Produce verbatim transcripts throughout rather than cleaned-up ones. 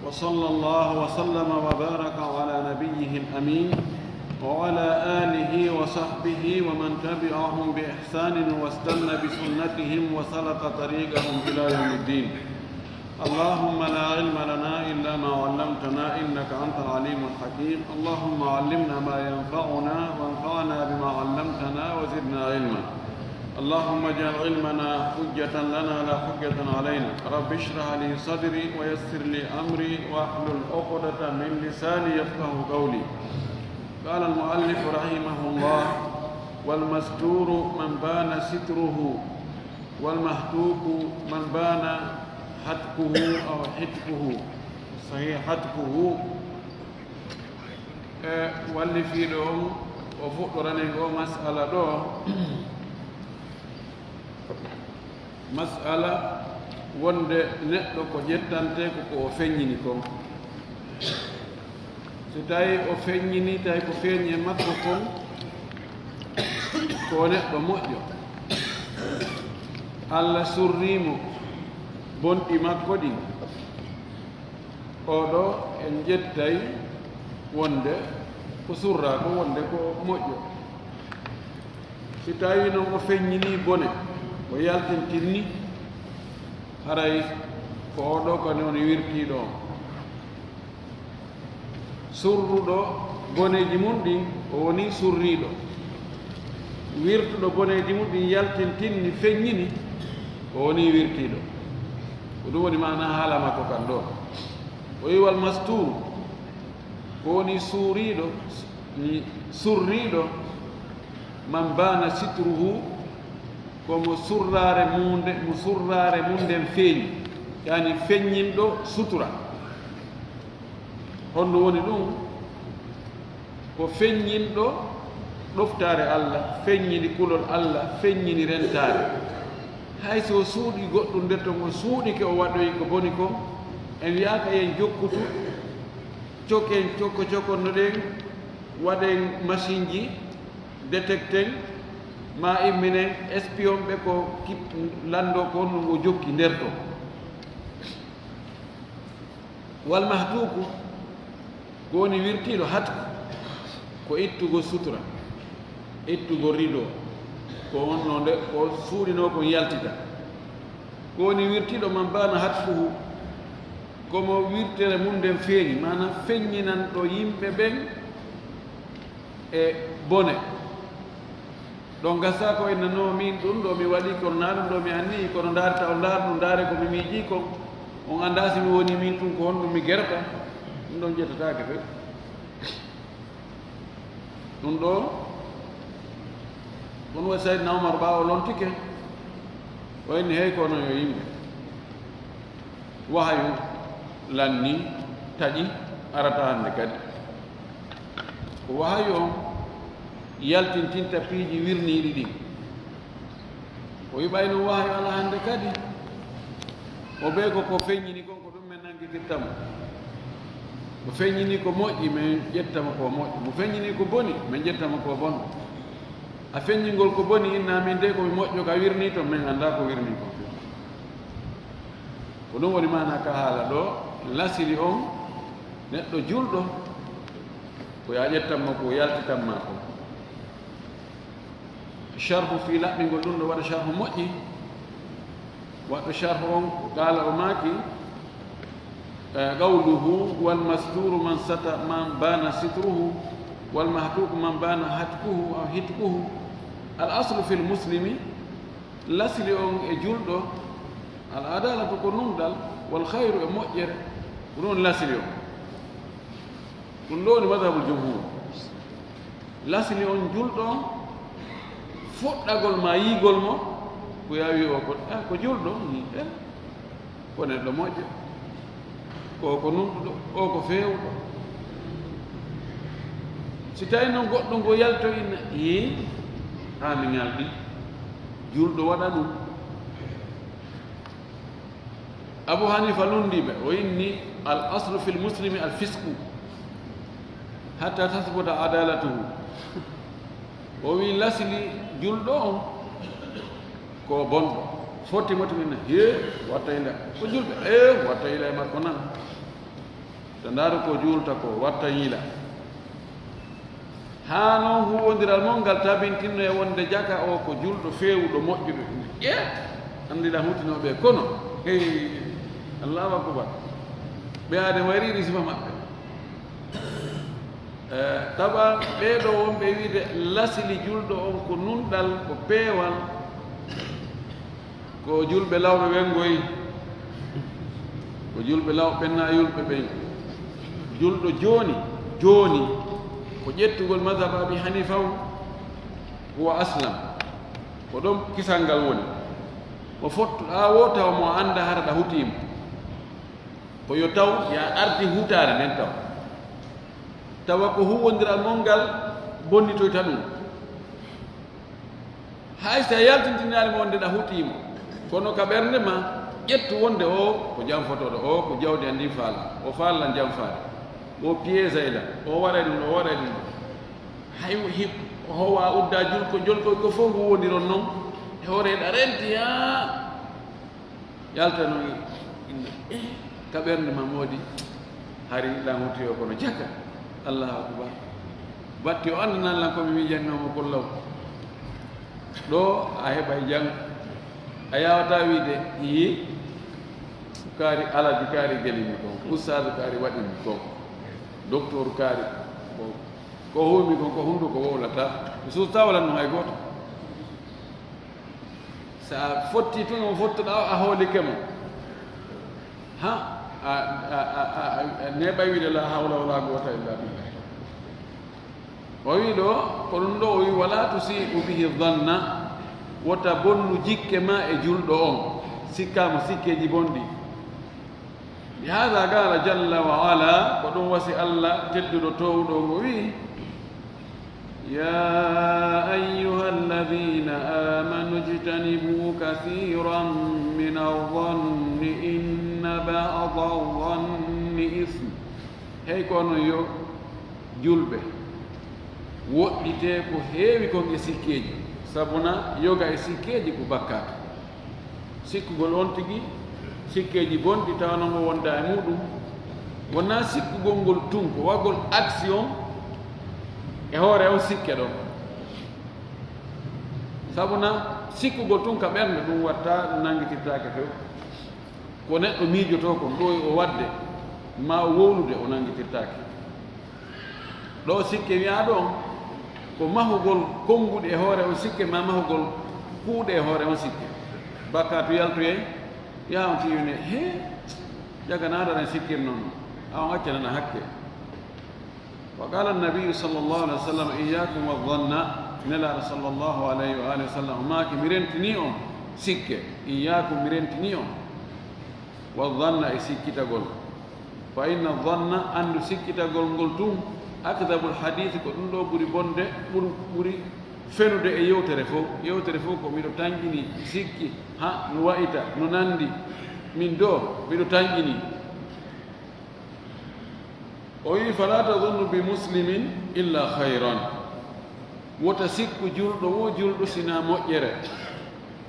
وصلى الله وسلم وبارك على نبيه الأمين وعلى آله وصحبه ومن تبعهم بإحسان واستن بسنتهم وسلك طريقهم إلى يوم الدين. اللهم لا علم لنا إلا ما علمتنا إنك أنت العليم الحكيم. اللهم علمنا ما ينفعنا وانفعنا بما علمتنا وزدنا علما. اللهم اجعل علمنا حجة لنا لا حجة علينا. رب اشرح لي صدري ويسر لي أمري واحلل عقدة من لساني يفقه قولي. قال المؤلف رحمه الله: والمستور من بان ستره، والمهتوك من بان هتكه أو حتكه، صحيح، هتكه. E wallifiiɗo on, o fuɗɗorani ngo mas'ala ɗo. Mas'ala wonde neɗɗo ko ƴettante ko, ko o feññini kon. So tawi o feññini, tawi ko feeñi e makko kon, ko o neɗɗo moƴƴo. Allah surrii mo bonɗi makko ɗin. Oɗo en ƴettay wonde ko surraa ko, wonde ko moƴƴo. Si tawi noon o feññini bone, o yaltintinni, haray ko oɗo kadi woni wirtiiɗo on. Surruɗo boneeji mun ɗin, o woni surriiɗo. Wirtuɗo boneeji mun ɗin, yaltintinni, feññini, o woni wirtiiɗo. Ko ɗum woni maana haala makko kan ɗo. O wi'i: "Wal mastuur", ko woni suuriiɗo, surriiɗo, "man baana sitruhu", ko mo surraare mun nde, mo surraare mun nden feeñi, yani feññinɗo sutura. Honɗum woni ɗum? Ko feññinɗo ɗoftaare Allah, feññini kulol Allah, feññini rentaare. Hay so o suuɗi goɗɗum nder ton, o suuɗike, o waɗoyi ko boni kon, en wi'aaka yen jokkutu, coken, cokko cokonnoɗen, waɗen masinji, détecten, ma imminen espion ɓe ko kip-, lanndo ko honɗum o jokki nder ton. Wal mahtuuku, ko woni wirtiiɗo hatku, ko ittugo sutura, ittugo rido, ko honno nde, ko suuɗinoo kon yaltita. Ko woni wirtiiɗo man baana hatkuhu, ko mo wirtere mun nden feeñi, maanaam feññinanɗo yimɓe ɓen e bone. Ɗon gasa ko inna no min ɗum ɗo mi waɗi kono na ɗum ɗo mi anni kono ndaare taw ndaar ɗum ndaare ko mi miiji kon. On anndaa si mi woni min tun ko honɗum mi gerata. Ɗum ɗon ƴettataake few. Ɗum ɗo, on waɗi Sayyidina Umar ɓaawo lontike, o inni hey kono yo yimɓe. Wahayu lanni, taƴi, arata hannde kadi. Ko wahayu on yaltintinta piiji wirniiɗi ɗin. O wi'ay no wahayu ala hannde kadi. O bee ko, ko feññini kon, ko ɗum men nanngitirta mo. Ko feññini ko moƴƴi, men ƴetta mo ko moƴƴi. Mo feññini ko boni, men ƴetta mo ko bon. A feññingol ko boni, inna min de ko mi moƴƴo ka wirnii ton, men anndaa ko wirnii kon. Ko ɗum woni maana ka haala ɗo, lasili on neɗɗo julɗo, ko ya ƴettan mo ko yaltitan ma ko. Sharhu fii laɓɓingol ɗum no waɗa sharhu moƴƴi. Waɗɗo sharhu on, qaala o maaki, eh, qawluhu, "Wal masturu man sata-, man bana sitruhu, wal mahtuku man bana hatkuhu aw hitkuhu." Al aslu fil muslimi, lasli on e julɗo, al adalatu ko nunɗal, wal khayru e moƴƴere, ko ɗum lasli on. Ɗum ɗo woni madhabul jumhur. Lasli on julɗo on, fuɗɗagol ma yiigol mo, ko yawi o ko, eh, ko julɗo, eh, ko neɗɗo moƴƴo, ko, ko nunɗuɗo, o ko feewuɗo. Si tawi noon goɗɗo ngo yaltoyna, ii, haa mi ŋalɗi, julɗo waɗa ɗum. Abu Hanifa lundi ɓe, o inni, "Al aslu fil muslimi al fisku, hatta tasbuta adalatuhu." O wi lasli julɗo on ko bonɗo. Fotti mo tigi ne, "Hee, watta ila." Ko julɓe, "Ee, watta ila e makko nan." To ndaaru ko juulta ko, watta yiila. Haa noon huuwondiral mon ngal tabintinno e wonde jaka o ko juulɗo feewuɗo moƴƴuɗo. Ƴe, anndiɗa huutinooɓe kono. Hey, Allahu akbar. Ɓe aade wayriiri sifa maɓɓe. Eh, tawa ɓee ɗoo wonɓe wiide lasili juulɗo on ko nunɗal, ko peewal, ko juulɓe lawɓe ɓen ngoyi, ko juulɓe lawɓe ɓen naa yulɓe ɓen. Juulɗo jooni, jooni, ko ƴettugol mazhab Abi Hanifa o, huwa aslam. Ko ɗon kisal ngal woni. Mo fottuɗaa woo tawa mo annda hara ɗa hutii mo. Ko yo taw ya ardi hutaare nden taw. Tawa ko huuwondiral mon ngal bonnitoyta ɗum. Hay si a yaltintinaali mo wonde ɗa hutii mo, kono ka ɓernde ma, ƴettu wonde o ko jam fotooɗo, o ko jawdi an ndin faala, o faalan jam faade, o piyeesay lan, o waɗay ɗum ɗo, o waɗay ɗum ɗo. Hay hi-, howa udda jul ko jol ko, ko fof huuwondiron noon, e hoore ɗa renti, haa yalta noon inna, eh, ka ɓernde ma moodi, hari lan hutoyo kono jaka. Allahu akbar. Batti o anndanan lan ko mi miijannoo mo kullaw. Ɗo a heɓay jam. A yaawataa wiide, "Ii, kaari Alaji kaari gelimi kon, Ustaadu kaari waɗimi kon, Doktor kaari ko, ko huumi kon ko hunnduko wowlataa." Mi suustataa wala no hay gooto. So a fotti tun mo fottuɗaa o, a hoolike mo. Ha? A, a, a, a, a neeɓay wiide, "La hawla wala quwwata illa billah." O wi ɗo, ko ɗum ɗo o wi, "Wala tusi'u bihi dhanna," wota bonnu jikke ma e julɗo on, sikkaa mo sikkeeji bonɗi. Bi hada qala jalla wa ala, ko ɗum wasi Allah tedduɗo toowuɗo on o wi, "Ya ayyuha alladhina amanu ijtanibu kathiran min adh-dhanni inna ba'da adh-dhanni ithm." Hey ko onon yo julɓe, woɗɗitee ko heewi kon e sikkeeji, sabuna yoga e sikkeeji ko bakkaatu. Sikkugol on tigi sikkeeji bonɗi tawa non o wonda e muɗum, wonaa sikkugol ngol tun, ko waɗgol action e hoore on sikke ɗon. Sabuna sikkugol tun ka ɓernde ɗum watta, ɗum nanngitirtaake few. Ko neɗɗo miijotoo kon ɗo o waɗde, ma o wowlude, o nanngitirtaake. Ɗo sikke wi'aa ɗon, ko mahugol konnguɗi e hoore on sikke, ma mahugol kuuɗe e hoore on sikke. Bakkaatu yaltoyay, yaha on tiiwine, he, jaganaɗo aɗa sikkir noon, a on accanana hakke. Wa qala an-nabiyyu sallallahu alayhi wa sallam, "Iyyakum wa dhanna," Nelaaɗo sallallahu alayhi wa alihi wa sallam o maaki, "Mi rentini on sikke, iyyakum, mi rentini on, wa dhanna, e sikkitagol. Fa inna dhanna, anndu sikkitagol ngol tun, akdhabul hadith, ko ɗum ɗo ɓuri bonde, ɓuri, ɓuri fenude e yewtere fof. Yewtere fof ko miɗo tanƴini sikki, ha, no wa'ita, no nandi, min do, miɗo tanƴini." O wi, "Fala tadhunnu bi muslimin illa khayran." Wota sikku julɗo wo julɗo sina moƴƴere.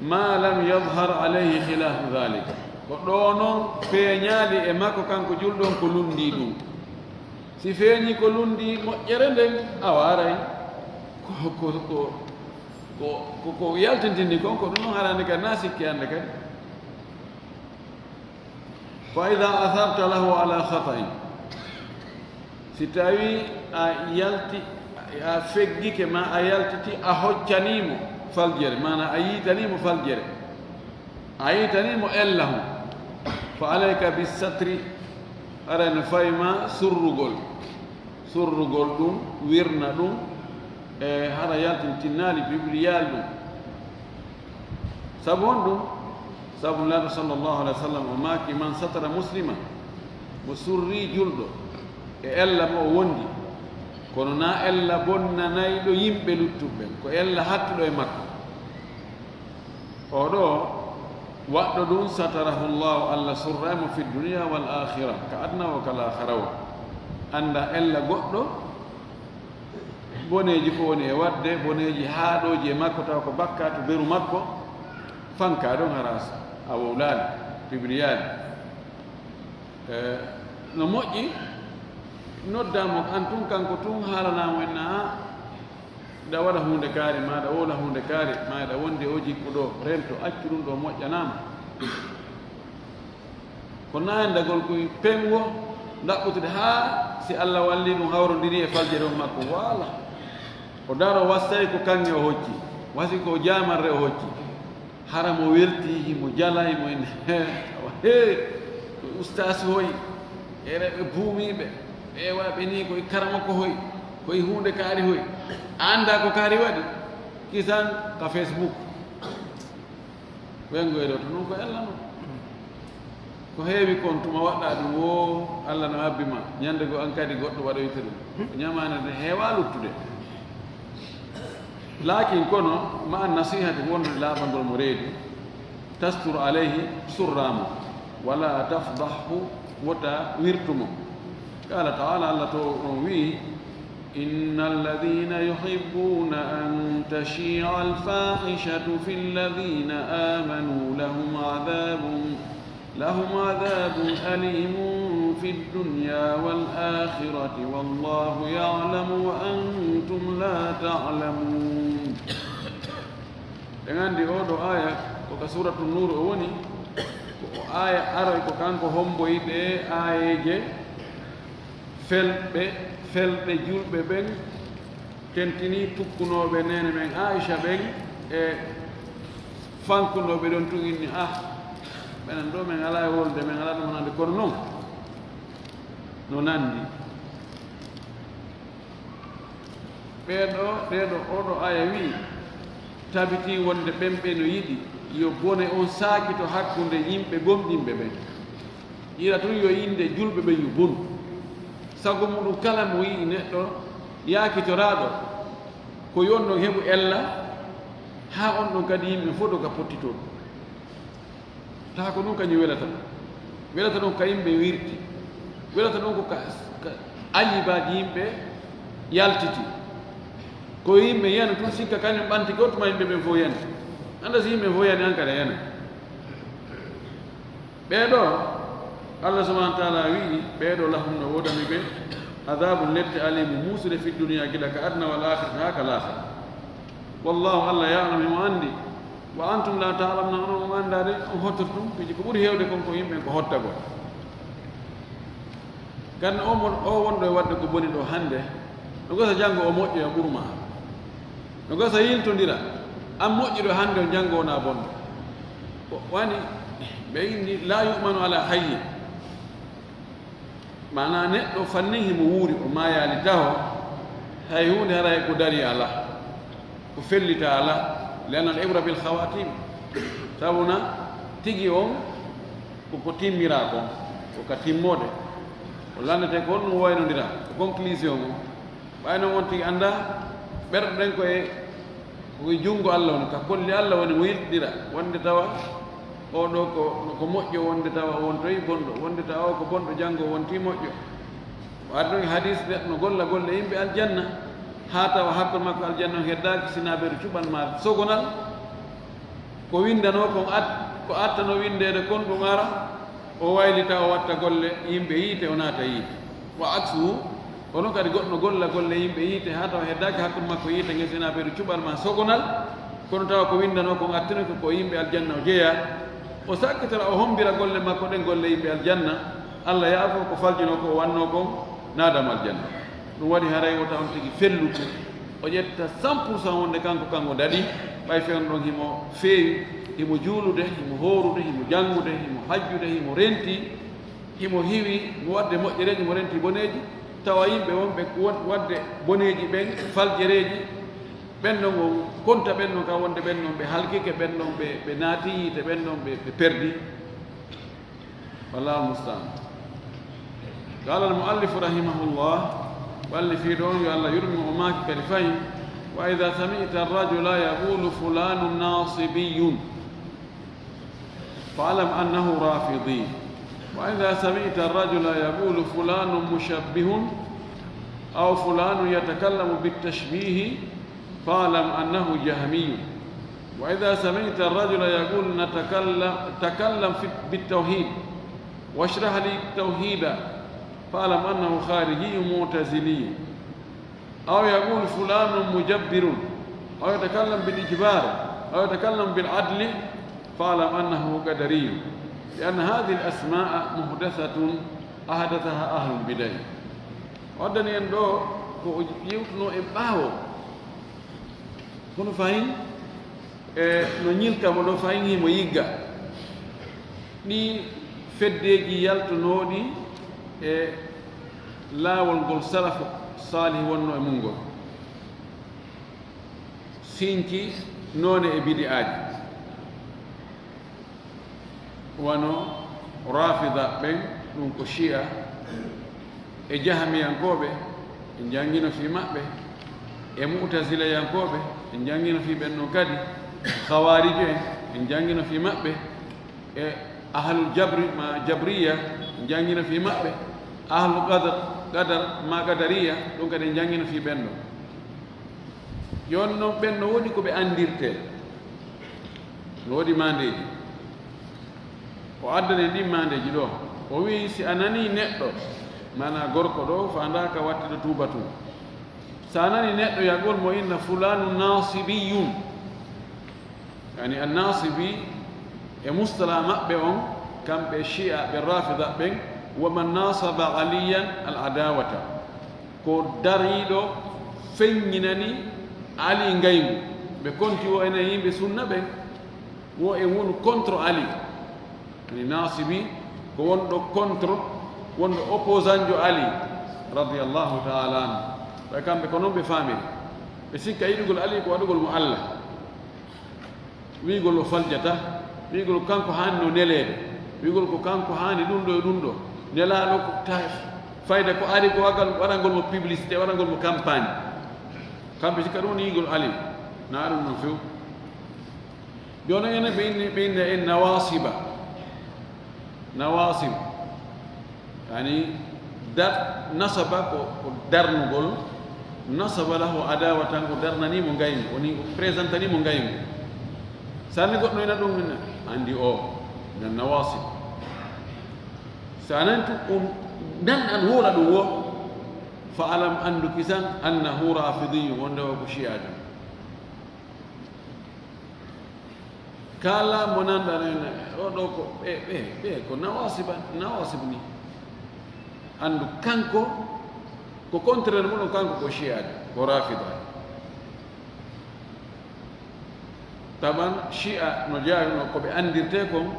"Ma lam yadhhar alayhi khilafu dhalika." Ko ɗo noon feeñaali e makko kanko julɗo on ko lundi ɗum. Si feeñi ko lundi moƴƴere nden, a waray. Ko, ko, ko, ko, ko, ko yaltintini kon, ko ɗum noon harani kadi na sikki hannde kadi. Fa idha atharta lahu ala khata'in, si tawi a yalti, a feggike ma a yaltiti, a hoccanimo faljere, mana a yiitanimo faljere, a yiitanimo ella hon, fa alayka bis satri, aran fayma surrugol, surrugol ɗum, wirna ɗum, e hara yaltintinnaali bibliyal ɗum. Sabu honɗum? Sabu Nulaaɗo sallallahu alaihi wa sallam o maaki, "Man satara musliman," mo surri julɗo e ella mo o wondi, kono na ella bonnanayɗo yimɓe luttuɓe ɓen, ko ella hattuɗo e makko. Oɗo waɗɗo ɗum, satarahu Allahu, Allah surray mo fi dunya wal akhira, ka aduna o ka laakhara o. Annda ella goɗɗo, boneeji ko woni e waɗde, boneeji haaɗooji e makko, tawa ko bakkaatu beru makko, fanka ɗon hara a wowlaali, pibliyaali. E, no moƴƴi, Noddaa mo an tun, kanko tun haalanaa mo en, naa ɗa waɗa huunde kaari, maa ɗa wowla huunde kaari, maa ɗa wondi o jikku ɗo, rento, accu ɗun ɗo moƴƴanaa ma. Ko naandagol ko e peŋgo, ndaɓɓutude haa si Alla wallii ɗun hawrondiri e faljere on makko, waala. O daro wassay ko kaŋŋe o hocci, wasi ko jaamarre o hocci. Hara mo weltii, himo jalay mo en, hee, awa, hee, ko ustaas hoy, e rewɓe buumiiɓe, ɓe waɓe nii ko e karamoko hoy, ko e huunde kaari hoy. A anndaa ko kaari waɗi? Kisan ka Facebook. Ɓen goyɗo to non ko Alla non. Ko heewi kon tuma waɗɗaa ɗum woo, Alla no habbi ma. Ñande goo an kadi goɗɗo waɗoyta ɗum. Ko ñamaande nde heewaa luttude. Laakin kono, ma an nasihati wondude laaɓangol mo reedu, tastur alayhi, surraa mo, wala tafdahhu, wota wirtu mo. Qala taala, Alla to on wi'i, إن الذين يحبون أن تشيع الفاحشة في الذين آمنوا لهم عذاب، لهم عذاب أليم في الدنيا والآخرة والله يعلم وأنتم لا تعلمون. Ɗen anndi oo ɗoo aaya ko ka Suuratu Nuur o woni, ko o aaya aroy ko kanko homboyi ɗee aayeeje felɓe, felɓe julɓe ɓen, tentinii tukkunooɓe neene men Aisha ɓen e fankunooɓe ɗon tun inni, ah, menen ɗoo men alaa e wolde, men alaa ɗum honande kono non no nandi. Ɓee ɗoo, ɗee ɗoo, oo ɗoo aaya wi'i, tabitii wonde ɓen ɓe no yiɗi yo bone on saakito hakkunde yimɓe gomɗinɓe ɓen. Yiɗa tun yo innde julɓe ɓen yo bonu. Sago muɗum kala mo yi'i neɗɗo yaakitoraaɗo, ko yo on ɗon heɓu ella, haa on ɗon kadi yimɓe fof ɗo ka pottitoo ɗum. Tawa ko ɗum kañum welata ɗum. Welata ɗum ka yimɓe wirti. Welata ɗum ko ka, ka ayibaaji yimɓe yaltiti. Ko yimɓe yana tun sikka kañum ɓanti ko tuma yimɓe ɓen fof yani. Annda si yimɓe fof yani an kadi a yana. Ɓee ɗoo, Allah subhanahu wa taala wi'i, ɓee ɗoo lahum no woodani ɓe adabun lette alimu muusude fi duniya gila ka aduna wal akhirati haa ka laakhira. Wallahu Allah ya'lamu himo anndi. Wa antum la ta'lamuna, onon on anndaade, on hottoto ɗum, piiji ko ɓuri heewde kon ko yimɓe ko hottagol. Kan o mon, o wonɗo e waɗde ko boni ɗo hannde, no gasa janngo o moƴƴoya ɓurma. No gasa yiltondira, an moƴƴuɗo hannde o janngo wona bonɗo. Ko wani, ɓe inni, la yu'manu ala hayyin. Maanaa neɗɗo fannin himo wuuri, o maayaali taho, hay huunde haray ko darii alaa, ko fellita alaa, li'anna al-ibra bil khawatim. Sabuna tigi on ko ko timmiraa kon, ko ka timmoode, ko lanndetee ko honɗum waynondiraa, ko conclusion on. Ɓay non on tigi anndaa, ɓerɗe ɗen ko e, ko e junngo Allah woni, ka kolli Allah woni mo yiltidira, wonde tawa oo ɗoo ko, ko moƴƴo, wonde tawa o wontoyi bonɗo, wonde tawa o ko bonɗo, janngo o wonti moƴƴo. O addi ɗon e hadis, neɗɗo no golla golle yimɓe aljanna, haa tawa hakkunde makko aljanna on heddaaki, sinaa ɓeydo cuɓal maa sogonal, ko winndanoo kon at-, ko attanoo winndeede kon ɗum ara, o waylita, o watta golle yimɓe yiite, o naata yiite. Wa aksuhu, kono kadi goɗɗo no golla golle yimɓe yiite, haa tawa heddaaki hakkunde makko yiite nge, sinaa ɓeydo cuɓal maa sogonal, kono tawa ko winndanoo kon attinoo ko, ko yimɓe aljanna o jeyaa. O sakkitora, o hommbira golle makko ɗen, golle yimɓe aljanna. Allah yaafoo ko faljinoo ko, o wannoo kon, naada mo aljanna. Ɗum waɗi haray wota on tigi fellutu, o ƴetta cent pour cent wonde kanko, kanko daɗi, ɓay fewndo ɗon himo feewi, himo juulude, himo hoorude, himo janngude, himo hajjude, himo renti, himo hiwi, mo waɗde moƴƴereeji, mo renti boneeji, tawa yimɓe wonɓe won-, waɗde boneeji ɓen, faljereeji, ɓen ɗon on konta ɓen ɗon ka wonde ɓen ɗon ɓe halkike, ɓen ɗon ɓe, ɓe naati yiite, ɓen ɗon ɓe, ɓe perdi. Wallahu musta'an. قال المؤلف رحمه الله, muallifi ɗon, yo Allah yurmo, o maaki kadi fahin, وإذا سمعت الرجل يقول فلان ناصبي فاعلم أنه رافضي. وإذا سمعت الرجل يقول فلان مشبه أو فلان يتكلم بالتشبيه فاعلم أنه جهمي. وإذا سمعت الرجل يقول نتكلم، تكلم في، بالتوحيد واشرح لي التوحيد فاعلم أنه خارجي معتزلي، أو يقول فلان مجبر، أو يتكلم بالإجبار، أو يتكلم بالعدل، فاعلم أنه قدري، لأن هذه الأسماء محدثة أحدثها أهل البدع. O addani en ɗo ko o yewtuno e ɓaawo. Kono fayin, e no ñilka mo ɗo, fayin himo yigga. Ɗi feddeeji yaltonooɗi e laawol ngol salafu saalih wonno e mum ngol, sinci noone e bidi'aaji. Wano Rafida ɓen, ɗum ko Shi'a, e Jahamiyankooɓe, en janngino fii maɓɓe, e Mu'tazilayankooɓe, en janngino fii ɓen ɗon kadi, Khawarij en, en janngino fii maɓɓe, e Ahlul Jabri, ma Jabriya, en janngino fii maɓɓe, Ahlul Qadar, Qadar, ma Qadariya, ɗum kadi en janngino fii ɓen ɗon. Jooni non, ɓen no woodi ko ɓe anndirtee. No woodi maandeeji. O addani ɗin maandeeji ɗo. O wi'i, si a nanii neɗɗo, maanaa gorko ɗo, faandaaka watti ɗo tuuba tun. Si a nanii neɗɗo, yagol mo inna fulaanu naasibiyyun. Yani, an-Naasibi e mustala maɓɓe on, kamɓe Shi'a ɓe Rafida ɓen, wa man naasaba Aliyan al-adawata. Ko dariiɗo feññinani Ali ngayngu. Ɓe konti wo enen yimɓe sunna ɓen, wo en wonu contre Ali. Ani Naasibi ko wonɗo contre, wonɗo opposant jo Ali, radiyallahu ta'ala anhu. Ɓay kamɓe ko non ɓe faamiri. Ɓe sikka yiɗugol Ali ko waɗugol mo Allah. Wi'ugol o faljata, wi'ugol kanko haani no neleede, wi'ugol ko kanko haani ɗum ɗo e ɗum ɗo. Nelaaɗo ko ta-, fayda ko ari ko wagal-, waɗangol mo publicité, waɗangol mo campagne. Kamɓe sikka ɗum woni yi'ugol Ali. Na ɗum non few. Jooni enen ɓe inni, ɓe inni en Nawaasiba. Nawaasib. Yani, dar-, nasaba ko, ko darnugol, nasaba lahu adawatan, ko darnanii mo ngayngu, woni ko présentanii mo ngayngu. Sanne goɗɗo ina ɗum ina anndi o, nan Nawaasib. Sa nan tu, um, nan an woola ɗum wo, fa alam, anndu kisan, annahu rafidiyyu, wonde o ko shi'aajo. Kala mo nanɗa nen, o ɗo ko ɓe, ɓe, ɓe ko Nawaasiba, Nawaasib ni. Anndu kanko, ko contraire mum, kanko ko Shi'aajo, ko Rafida. Taban Shi'a no jaaruno ko ɓe anndirtee kon,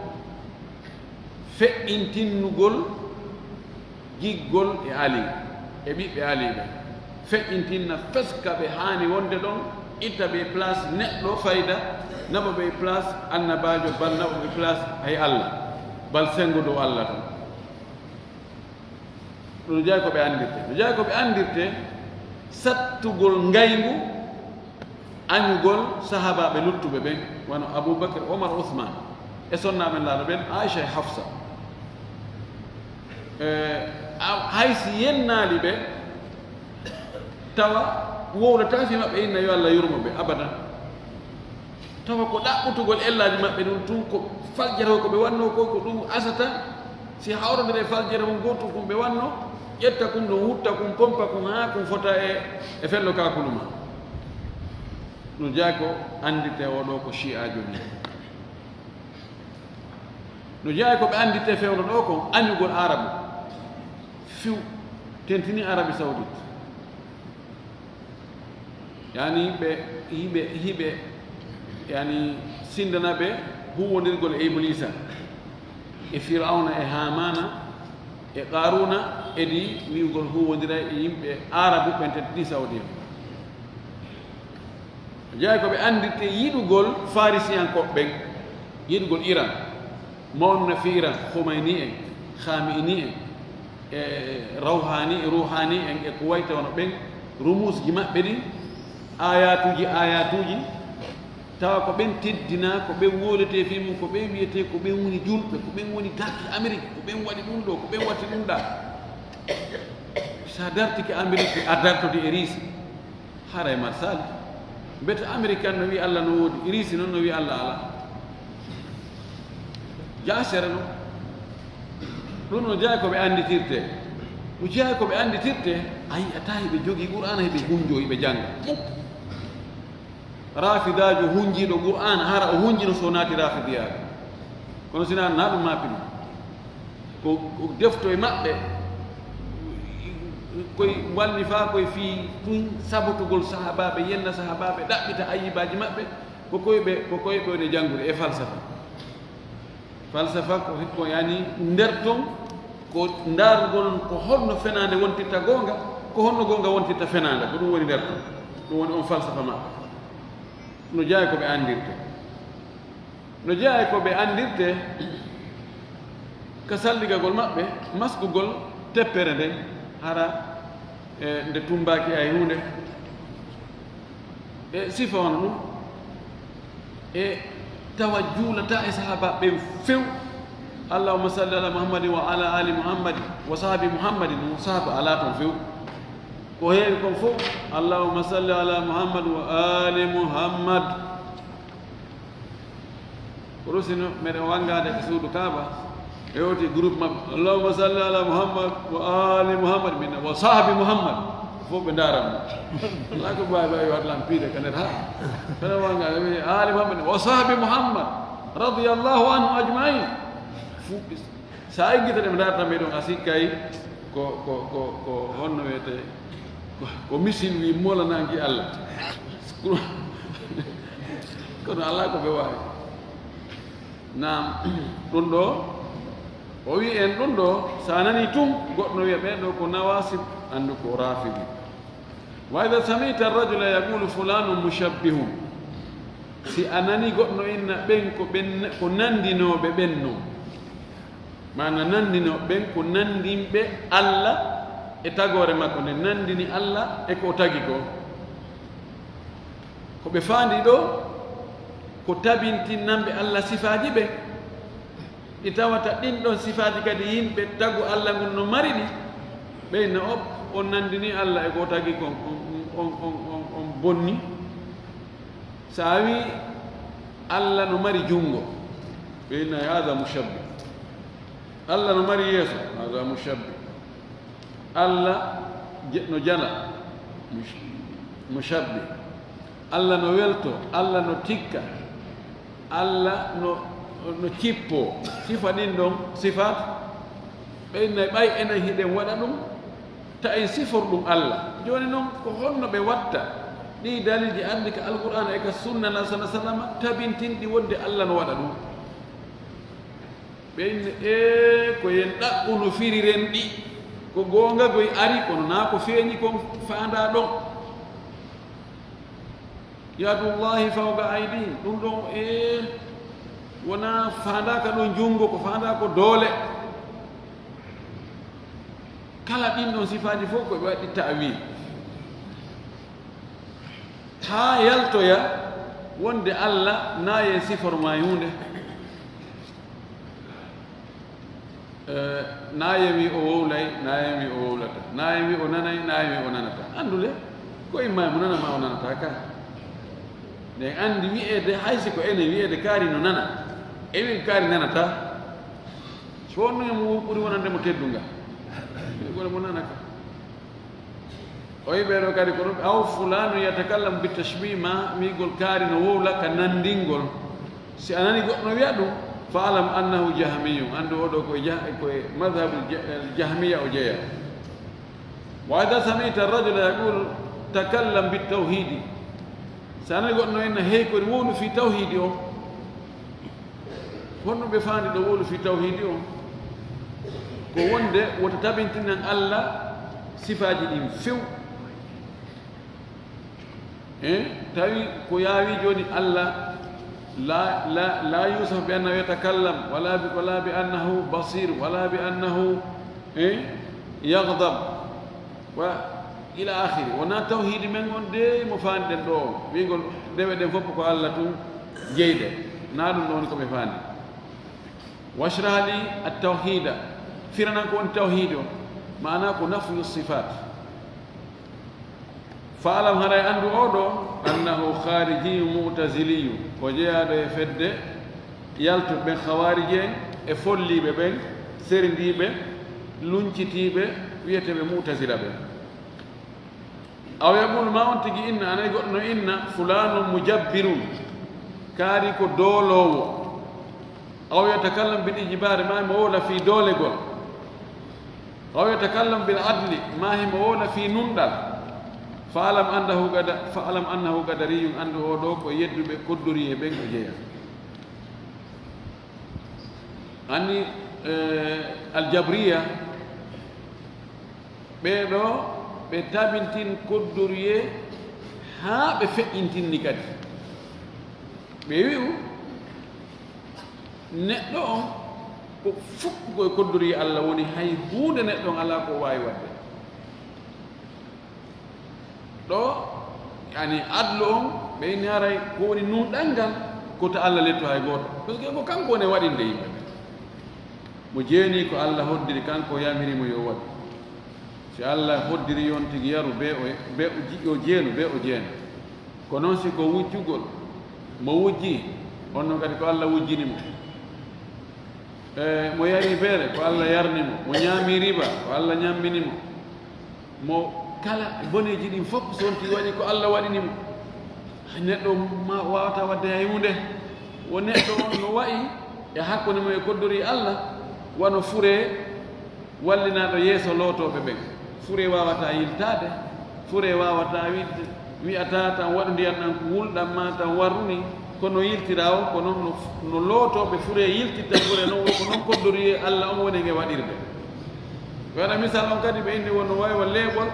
feƴƴintinnugol giggol e Ali, e ɓiɓɓe Ali ɓen. Feƴƴintinna fes ka ɓe haani wonde ɗon, itta ɓe place neɗɗo fayda, naɓa ɓe place annabaajo, bal naɓa ɓe place hay Allah, bal senngo dow Allah ton. Ɗum no jeyaa ko ɓe anndirtee. No jeyaa ko ɓe anndirtee sattugol ngayngu, añugol sahaabaaɓe luttuɓe ɓen, wano Abubakar, Omar, Usman, e sonnaaɓe Nulaaɗo ɓen, Aisha e Hafsa. E, a-, hay si yennaali ɓe, tawa wowlataa fii maɓɓe inna yo Allah yurmo ɓe, abadan. Tawa ko ɗaɓɓutugol ellaaji maɓɓe ɗum tun, ko faljere ko ɓe wannoo ko, ko ɗum asata, si hawrondire faljere on gootum kun ɓe wannoo, ƴetta kun ɗon, wutta kun, pompa kun, haa kun fota e, e fello kaakunu maa. No jeyaa ko annditee oo ɗoo ko Shi'aajo nii. No jeyaa ko ɓe annditee fewndo ɗoo kon, añugol Aarabu. Few, tentini Arabie Saoudite. Yani ɓe, hiɓe, hiɓe, yani sindana ɓe huuwondirgol e Ibliisa, e Firawna, e Haamaana, e Qaaruuna, edi wi'ugol huuwondira e yimɓe Aarabu ɓen tentini Saudi en. Jeyaa ko ɓe anndirtee yiɗugol Farisiyankooɓe ɓen, yiɗugol Iran. Mawna fii Iran, Khomeini en, Khamenei en, e Rawhani, Rouhani en, e ko wayi tawno ɓen, rumusji maɓɓe ɗin, ayatuuji, ayatuuji, tawa ko ɓen teddinaa, ko ɓen wowletee fii mum, ko ɓen wiyetee, ko ɓen woni julɓe, ko ɓen woni darti Amerik, ko ɓen waɗi ɗum ɗoo, ko ɓen watti ɗum ɗaa. Sa dartike Amerik, a dartode e Riisi. Haray Marsali. Mbete Amerikan no wi'i Allah no woodi, Riisi non no wi'i Allah alaa. Jaasere non. Ɗum no jeyaa ko ɓe annditirtee. Ko jeyaa ko ɓe annditirte, a yi'ataa hiɓe jogii Qur'aana, hiɓe hunjoo, hiɓe jannga. Muk. Rafidaajo hunjiiɗo Qur'aana, hara o hunjino so naati Rafidiyaaɓe. Kono si naa, naa ɗum maapi ɗum. Ko, ko defto e maɓɓe, koye wallifaa koye fii tun sabotugol sahaabaaɓe, yenna sahaabaaɓe, ɗaɓɓita ayyibaaji maɓɓe, ko koye ɓe, ko koye ɓe woni janngude e falsafa. Falsafa ko, ko yani nder ton, ko ndaarugol ko honno fenaande wontirta goonga, ko honno goonga wontirta fenaande, ko ɗum woni nder ton. Ɗum woni on falsafa maɓɓe. No jeyaa ko ɓe anndirte. No jeyaa ko ɓe anndirte ka salligagol maɓɓe, maskugol teppere nden, hara e nde tummbaaki hay huunde. E sifa wano ɗum, e tawa juulataa e sahaabaaɓe ɓen few. Allahumma salli ala Muhammadin wa ala ali Muhammadin wa sahbi Muhammadin, ɗum sahaaba alaa ton few. Ko heewi kon fof, Allahumma salli ala Muhammad wa ali Muhammad. Kono sino meɗen wanngaade e suudu Kaaba, e oti groupe maɓɓe, "Allahumma salli ala Muhammad wa ali Muhammad, min wa sahbi Muhammad." Fof ɓe ndaara mo. Alaa ko mbaawi waɗi lan piide ka nder haa. Meɗen wanngaade, ɓe wi'i, "Ali Muhammad wa sahbi Muhammad, radiyallahu anhu ajmain." Fof ɓe, so a eggitii ɓe ndaarata ɓe ɗon, a sikkay ko, ko, ko, ko honno wiyetee? Ko, ko misil wi molananki Allah. Kono alaa ko ɓe waawi. Naam, ɗum ɗo, o wi en ɗum ɗo, so a nanii tun, goɗɗo no wiya, "Ɓee ɗo ko nawasib," anndu ko rafidi. "Wa idha sami'ta ar-rajula yaqulu fulanun mushabbihun." Si a nanii goɗɗo no inna ɓen ko ɓen, ko nanndinooɓe ɓen non. Maana nanndinooɓe ɓen ko nanndinɓe Allah e tagoore makko nde nanndini Allah e ko o tagi ko. Ko ɓe faandi ɗo, ko tabintinnanɓe Allah sifaaji ɓen. Ɗi tawata ɗin ɗon sifaaji kadi yimɓe tagu Allah ngun no mari ɗi. Ɓe inna o, on nanndini Allah e ko o tagi kon, on, on, on, on, on bonni. So a wi Allah no mari junngo, ɓe inna, "Haada mushabbih." Allah no mari yeeso, "Haada mushabbih." Allah je-, no jala, mush-, mushabbih. Allah no welto, Allah no tikka, Allah no, no cippo. Sifa ɗin ɗon sifaat, ɓe inna ɓay enen hiɗen waɗa ɗum, ta en sifor ɗum Allah. Jooni non, ko honno ɓe watta ɗii daliilji ardi ka Alqur'aana e ka Sunna Nabi sallallahu alaihi wasallam tabintinɗi wonde Allah no waɗa ɗum? Ɓe inna, ee, ko yen ɗaɓɓu no firiren ɗi. Ko goonga goy ari, kono naa ko feeñi kon faandaa ɗon. "Yadullahi fawqa aydihim." Ɗum ɗon, ee, wonaa faandaaka ɗon junngo, ko faandaa ko doole. Kala ɗin ɗon sifaaji fof ko ɓe waɗi ta'wil. Haa yaltoya wonde Allah naa yen sifor maa huunde. Eh, naa yen wi o wowlay, naa yen wi o wowlata, naa yen wi o nanay, naa yen wi o nanata. Anndu le, ko imma mo nana maa o nanata ka. Ɗen anndi wi'eede, hay si ko enen wi'eede kaari no nana, e wi kaari nanata. So wonno mo ɓuri wonande mo teddungal. Ɓe gole mo nana ka. O wi ɓee ɗoo kadi ko ɗum, aw fulaanu yatakallamu bi tashbih, ma wi'gol kaari no wowla ka nanndingol. Si a nani goɗɗo no wi'a ɗum, fa'lam annahu jahmiyyu, anndu oo ɗoo ko e jah-, ko e madhabu jah-, jahmiya o jeyaa. Wa idha sami'ta ar-rajula yaqulu takallam bit tawhidi. Si a nani goɗɗo no inna, hey, ko wowlu fii tawhiidi on. Honno ɓe faandi ɗo wowlu fii tawhiidi on? Ko wonde wota tabintinan Allah sifaaji ɗin few. Eh, tawi ko yaawi jooni Allah, la, la, la yusaf bi annahu yatakallam, wala bi, wala bi annahu basir, wala bi annahu, eh, yaghdab. Wa ila akhiri. Wonaa tawhiidi men on de mo faanɗen ɗo on. Wi'gol dewe ɗen fof ko Allah tun jeyɗe. Naa ɗum ɗo woni ko ɓe faandi. Washrah li at-tawhida. Firanan ko woni tawhiidi o. Maana ko nafyu sifaat. Fa'lam, haray anndu oo ɗoo, annahu kharijiyyu mu'taziliyyu. Ko jeyaaɗo e fedde yaltuɓe ɓen, Khawaariji en, e folliiɓe ɓen, serindiiɓe, luncitiiɓe, Wiyeteeɓe Mu'tazila ɓe. Aw yaqulu, ma on tigi inna, anay goɗɗo no inna, fulanun mujabbirun, kaari ko dooloowo. Aw yatakallam bil ijbari, ma himo wowla fii doolegol. Aw yatakallam bil adli, ma himo wowla fii nunɗal. Fa'lam annahu qada-, fa'lam annahu qadariyun, anndu oo ɗoo ko yedduɓe koddoriyee ɓen o jeyaa. Anni, eh, aljabriya, ɓee ɗoo, ɓe tabintin koddoriyee haa ɓe feƴƴintinni kadi. Ɓe wi'u, neɗɗo on, ko fof ko e koddoriyee Alla woni, hay huunde neɗɗo on alaa ko o waawi waɗde. Ɗoo, yani, adlu on, ɓe inni haray ko woni nunɗal ngal, ko to Alla lettu hay gooto. Parce que ko kanko woni waɗinde yimɓe ɓe. Mo jeeni ko Alla hoddiri, kanko o yamiri mo yo waɗu. Si Alla hoddiri yo on tigi yaru, bee o, bee o ji-, o jeenu, bee o jeena. Ko non si ko wujjugol, mo wujji, on non kadi ko Alla wujjini mo. E, mo yari beere, ko Alla yarni mo. Mo ñaami riba, ko Alla ñammini mo. Mo kala boneeji ɗin fof so wonti waɗi ko Alla waɗini mo. Hay neɗɗo ma waawata waɗde hay huunde. Wo neɗɗo on no wa'i e hakkunde mum e koddori Alla, wano furee wallinaaɗo yeeso lootooɓe ɓen. Furee waawataa yiltaade, furee waawataa wi'de, wi'ataa tan waɗu ndiyan ɗan ko wulɗan maa tan warru ni, kono yiltiraa o, kono no, no lootooɓe furee yiltitta furee non, ko non koddoriyee Alla on woni e waɗirde. Waɗa misal on kadi, ɓe inni wonno wawi wa leeɓol,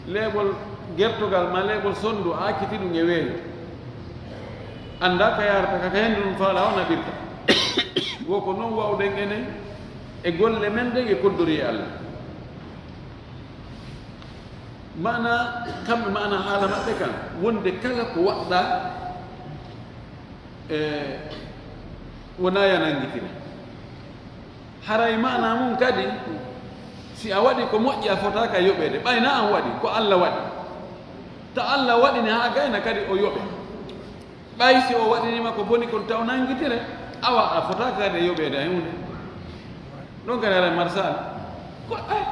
leeɓol gertogal ma leeɓol sondu, a acciti ɗum e weeyo. Annda ka yaarata ka, ka hendu ɗum faala o naɓirta. Wo ko non wawɗen enen e golle men ɗen e koddori e Alla. Maana, kamɓe maana haala maɓɓe kan, wonde kala ko waɗɗa, e, wona ya nanngitire. Haray maana mum kadi, si a waɗi ko moƴƴi, a fotaaka yoɓeede. Ɓay na an waɗi, ko Alla waɗi. Ta Alla waɗini haa gayna kadi o yoɓe. Ɓay si o waɗinima ko boni kon taw nanngitire, awa a fotaaka kadi e yoɓeede hay huunde. Ɗon kadi haray marsaali. Ko, eh,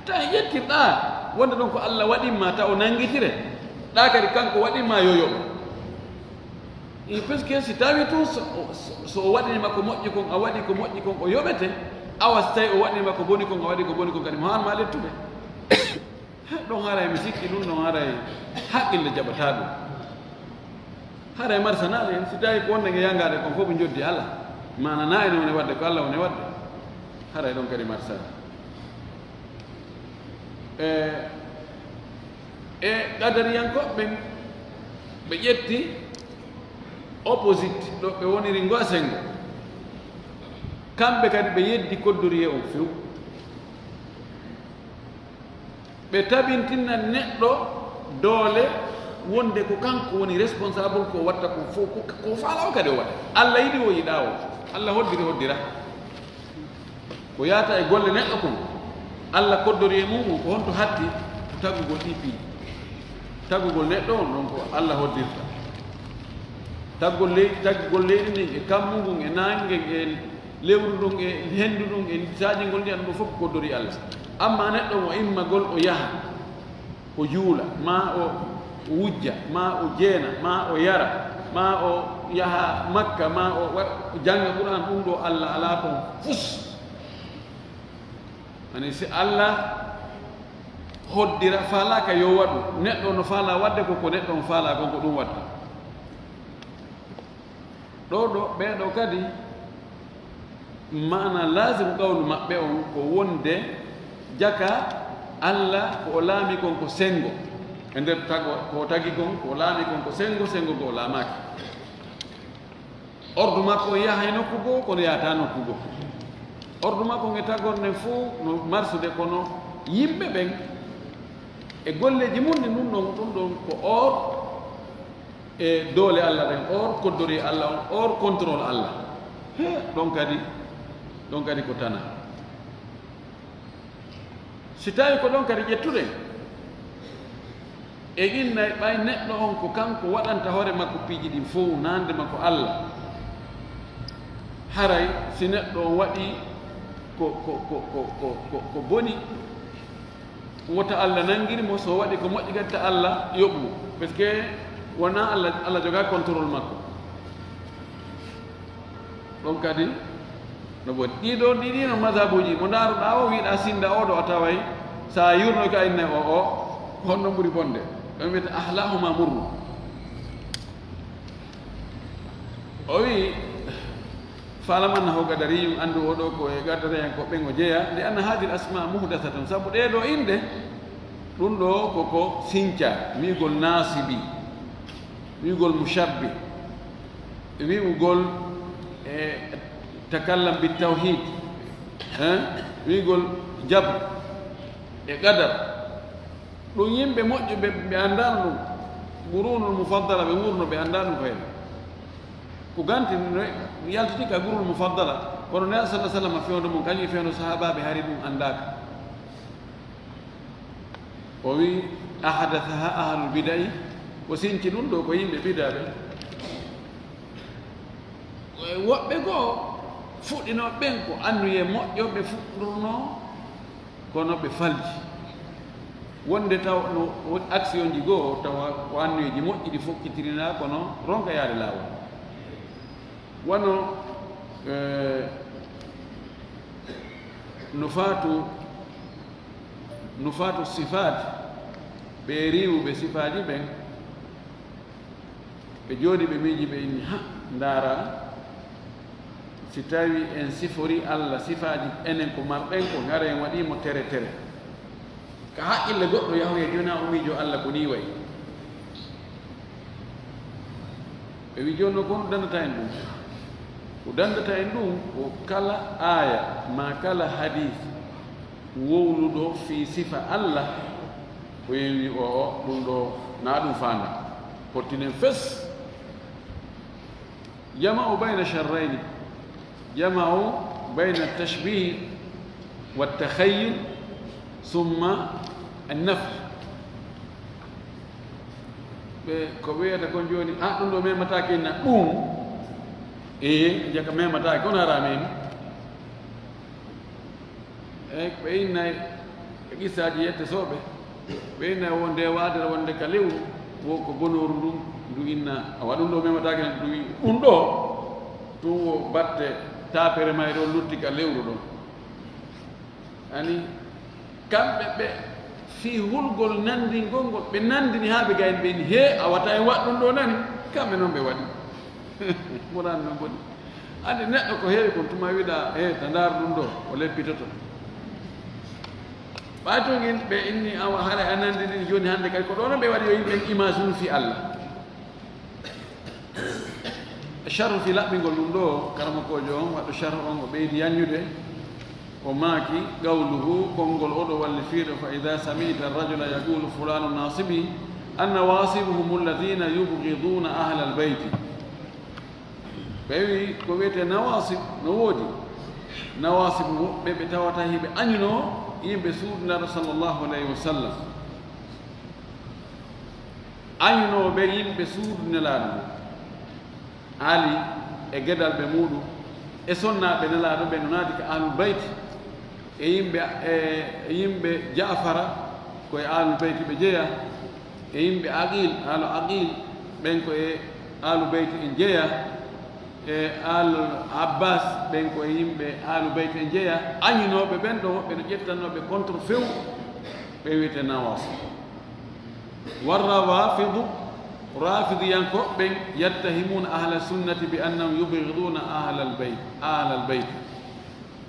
ta yettirɗaa wonde ɗon ko Alla waɗinma taw nanngitire. Ɗa kadi kanko waɗinma yo yoɓe. E, parce que si tawi tun so, so, so o waɗinima ko moƴƴi kon, a waɗi ko moƴƴi kon, o yoɓete, awa si tawi o waɗinima ko boni kon, a waɗi ko boni kon, kadi mo haan ma lettude. He, ɗon haray mi sikki ɗum, ɗon haray haqqille jaɓataa ɗum. Haray marsanaali en, si tawi ko wonde nge yangaade kon fof ɓe njoddi Alla. Maana na ene woni waɗde ko Alla woni waɗde. Haray ɗon kadi marsali. E, e qadariyankooɓe ɓen, ɓe ƴetti opposite ɗo ɓe woniri ngo a senngo. Kamɓe kadi ɓe yeddi koddoriyee on few. Ɓe tabintinna neɗɗo doole wonde ko kanko woni responsable ko watta ko fof, ko, ko faala o kadi o waɗa. Alla yiɗi o yiɗa o. Alla hoddiri hoddira. Ko yaata e golle neɗɗo kon, Alla koddori e mum on, ko honto hatti? Ko taggugol ɗi piiji. Taggugol neɗɗo on, ɗon ko Alla hoddirta. Taggol ley-, taggugol leydi ndin, e kammu ngun, e naange ngen, e lewru ndun, e hendu ndun, e saajingol ndiyan, ɗum fof ko koddori Alla. Amma neɗɗo mo immagol o yaha, o juula, maa o wujja, maa o jeena, maa o yara, maa o yaha Makka, maa o wa-, o jannga Qur'an, ɗum ɗo Alla alaa toon fus. Ani si Alla hoddira, faalaaka yo waɗu, neɗɗo no faalaa waɗde ko, ko neɗɗo on faalaa kon, ko ɗum waɗta. Ɗo ɗo, ɓee ɗo kadi, maana laazim qawlu maɓɓe on ko wonde jaka Alla ko o laami kon ko senngo. E nder tago, ko o tagi kon, ko o laami kon ko senngo, senngo ngo o laamaaki. Ordu makko on yahay nokku goo, kono yahataa nokku goo. Ordu makko on e tagorde fof no marsude, kono yimɓe ɓen e golleeji mun ɗin, ɗum ɗon, ɗum ɗon ko or e doole Alla ɗen, or koddori Alla on, or contrôle Alla. He, ɗon kadi, ɗon kadi ko tana. Si tawi ko ɗon kadi ƴettuɗen, e innay ɓay neɗɗo on ko kanko waɗanta hoore makko piiji ɗin fow, nande makko Alla. Haray si neɗɗo on waɗi ko, ko, ko boni, Wota Allah nanngir mo, so waɗi ko moƴƴi kadi ta Allah yoɓ mo. Parce que wonaa Allah, Allah jogaa contrôle makko. Ɗon kadi no boni. Ɗiɗo, ɗiɗi no mazhabuuji. Mo ndaaruɗaa o, wiiɗaa sinnda o ɗo, a taway, so a yurnoy ka inne o, o, honno ɓuri bonde? Ɗon wiyete ahlahuma murru. O wi, "Fa'lam annahu qadariyun", anndu o ɗo ko e qadariyankooɓe ɓen o jeyaa, "li anna hadhihi al-asma muhdathatun", sabu ɗee ɗo innde, ɗum ɗo ko ko sinca, wi'ugol nasibi, wi'ugol mushabbih, wi'ugol, e, takallam bit tawhid, hein, wi'ugol jabr e qadar. Ɗum yimɓe moƴƴuɓe, ɓe anndaano ɗum. Qurunul mufaddala, ɓe wuurno, ɓe anndaa ɗum ko heen. Ko ganti no yaltiti ka qurunul mufaddala, kono Nelaaɗo sallallahu alaihi wasallam fewndo mum, kañum e fewndo sahaabaaɓe hari ɗum anndaaka. O wi, "Ahdathaha ahlul bidai", o sinci ɗum ɗo ko yimɓe bida ɓe. Woɓɓe goo fuɗɗinooɓe ɓen ko annuyee moƴƴo ɓe fuɗɗornoo, kono ɓe falji. Wonde taw no woodi aksiyonji goo, tawa ko annuyeeji moƴƴi ɗi fokkitirinaa, kono ronka yaade laawol. Wano, eh, no faatu, no faatu sifaat, ɓe riiwuɓe sifaaji ɓen, ɓe jooɗi, ɓe miiji, ɓe inni, "Ha, ndaara, si tawi en siforii Allah sifaaji enen ko marɗen ko, hara en waɗii mo tere tere." Ka haqqille goɗɗo yahoyay, jooni o miijo Allah ko nii wayi. Ɓe wi, "Jooni noon, ko honɗum danndata en ɗum?" Ko danndata en ɗum ko kala aaya maa kala hadiis wowluɗo fii sifa Allah, ko yewi o, o, ɗum ɗo, na ɗum faanda. Pottinen fes. Jama'u bayna sharrayni. Jama'u bayna tashbih wa takhayyul, summa an-nafy. Ɓe, ko ɓe wiyata kon jooni, "Ah, ɗum ɗo memataake na ɗum." Ee, jaka memataake, kono hara memi. Eey, ɓe innay e qissaaji yettetooɓe, ɓe innay wo nde waadere wonde ka lewru, wo ko bonooru ndun, ndu inna, awa, ɗum ɗo memataake, ndu wi-, ɗum ɗo, ɗum wo batte taapere may ɗon lutti ka lewru ɗon. Ani, kamɓe ɓe fii hulgol nanndingol ngol, ɓe nanndini haa ɓe gayni ɓe inni, "Hee, awa, ta en waɗ ɗum ɗo nani." Kamɓe noon ɓe waɗi. Muraan no boni. Anndi neɗɗo ko heewi kon tuma wiɗa, "He, ta ndaar ɗum ɗo, o leppitoto." Ɓay tun in ɓe inni, "Awa, hara a nanndi ɗin jooni hannde kadi, ko ɗo no ɓe waɗi yo yimɓe image ɗum fii Allah." Sharhu fii laɓɓingol ɗum ɗo, karamokoojo on, waɗɗo sharhu on, o ɓeydi yanñude, o maaki, "Qawluhu, konngol oɗo wallifiiɗo, fa idha sami'ta ar-rajula yaqulu fulanu nasibi, an-nawasibu humu alladhina yubghiduna ahla al-bayti." Ɓe wi ko wiyetee nawaasib no woodi. Nawaasib woɓɓe ɓe tawata hiɓe añunoo yimɓe suudu Nelaaɗo sallallahu alayhi wa sallam. Añunooɓe yimɓe suudu Nelaaɗo ndu. Ali e gedalɓe muuɗum e sonnaaɓe Nelaaɗo ɓe no naati ka Ahlul Bayti. E yimɓe, e, e yimɓe Jaafara, ko e Ahlul Bayti ɓe jeyaa. E yimɓe Aqiil, Aalu Aqiil, ɓen ko e Aalu Bayti en jeyaa. E Aalu Abbaas, ɓen ko e yimɓe Aalu Bayti en jeyaa. Añinooɓe ɓen ɗo, woɓɓe no ƴettanoo ɓe contre few, ɓe wiyetee Nawaasib. Warrawaafidu, Raafidiyankooɓe ɓen, yattahimuuna ahla sunnati bi annahum yubghiduuna ahlal bayt, ahlal bayti.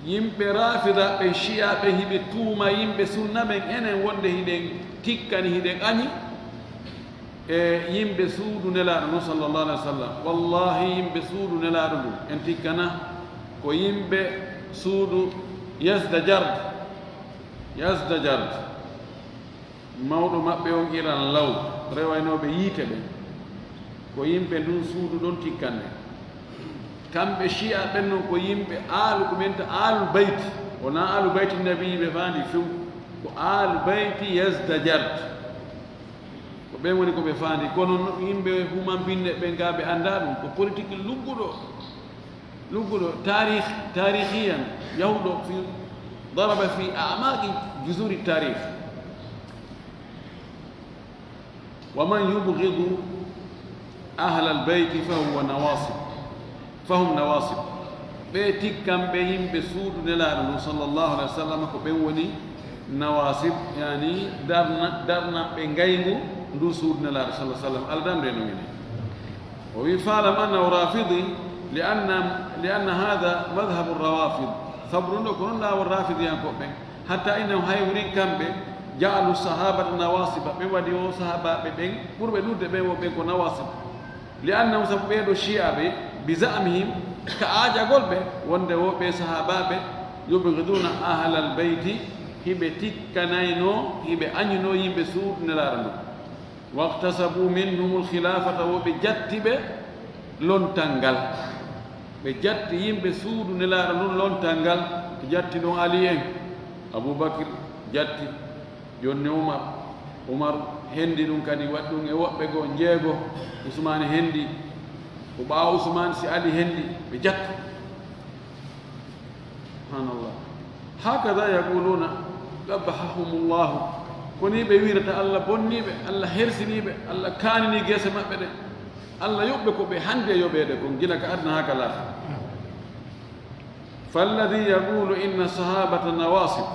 Yimɓe Raafida ɓen, Shi'a ɓen, hiɓe tuuma yimɓe Sunna ɓen, enen wonde hiɗen tikkani, hiɗen añi e yimɓe suudu Nelaaɗo ndu, sallallahu alaihi wasallam. Wallahi, yimɓe suudu Nelaaɗo ndu, en tikkana ko yimɓe suudu Yazdajard. Yazdajard. Mawɗo maɓɓe on Iran law, rewaynooɓe yiite ɓen, ko yimɓe ndun suudu ɗon tikkanɗe. Kamɓe Shi'a ɓen non ko yimɓe aalu, ko ɓen ta Aalu Bayti, wonaa Aalu Bayti Nabi ɓe faandi few, ko Aalu Bayti Yazdajard. Ko ɓen woni ko ɓe faandi, kono no yimɓe humambinne ɓen gaa ɓe anndaa ɗum, ko politique lugguɗo. Lugguɗo taarih, taarihiyan, yahuɗo fi, daraba fi a'maqi juzuri taarih. ومن يبغض أهل البيت فهو نواصب، فهم نواصب. Ɓe tikkanɓe yimɓe suudu Nelaaɗo ndu, sallallahu alayhi wa sallam, ko ɓen woni nawaasib, yani darna, darnanɓe ngayngu ndu suudu Nelaaɗo, sallallahu alayhi wa sallam. Alla darnde no minen. O wi, "فاعلم أنه رافضي لأن، لأن هذا مذهب الروافض." Sabu ɗum ɗo ko non laawol raafidiyankooɓe ɓen. "حتى إنهم", hay wurin kamɓe, "جعلوا الصحابة نواصب." Ɓe waɗi o sahaabaaɓe ɓen, ɓurɓe ɗuuɗude ɓen, wo ɓen ko nawaasib. "لأنهم", sabu ɓee ɗoo shi'aaɓe, "بزعمهم", ka aajagol ɓe, wonde wo ɓee sahaabaaɓe, "يبغضون أهل البيت", hiɓe tikkanayno, hiɓe añuno yimɓe suudu Nelaaɗo ndu. "واكتسبوا منهم الخلافة", wo ɓe jatti ɓe lontal ngal. Ɓe jatti yimɓe suudu Nelaaɗo ndun lontal ngal. Ɓe jatti ɗon Ali en, Abubakir jatti, jonni Umar. Umar hendi ɗum kadi, waɗi ɗum e woɓɓe goo, njeego. Usmaani hendi, ko ɓaawo Usmaani si Ali hendi, ɓe jatti. Subhanallah. "هكذا يقولون قبحهم الله." Ko nii ɓe wiirata, Alla bonnii ɓe, Alla hersinii ɓe, Alla kaanini geese maɓɓe ɗen. Alla yoɓ ɓe ko ɓe handi e yoɓeede kon, gila ka aduna haa ka laakhira. "فالذي يقول إن الصحابة نواصب."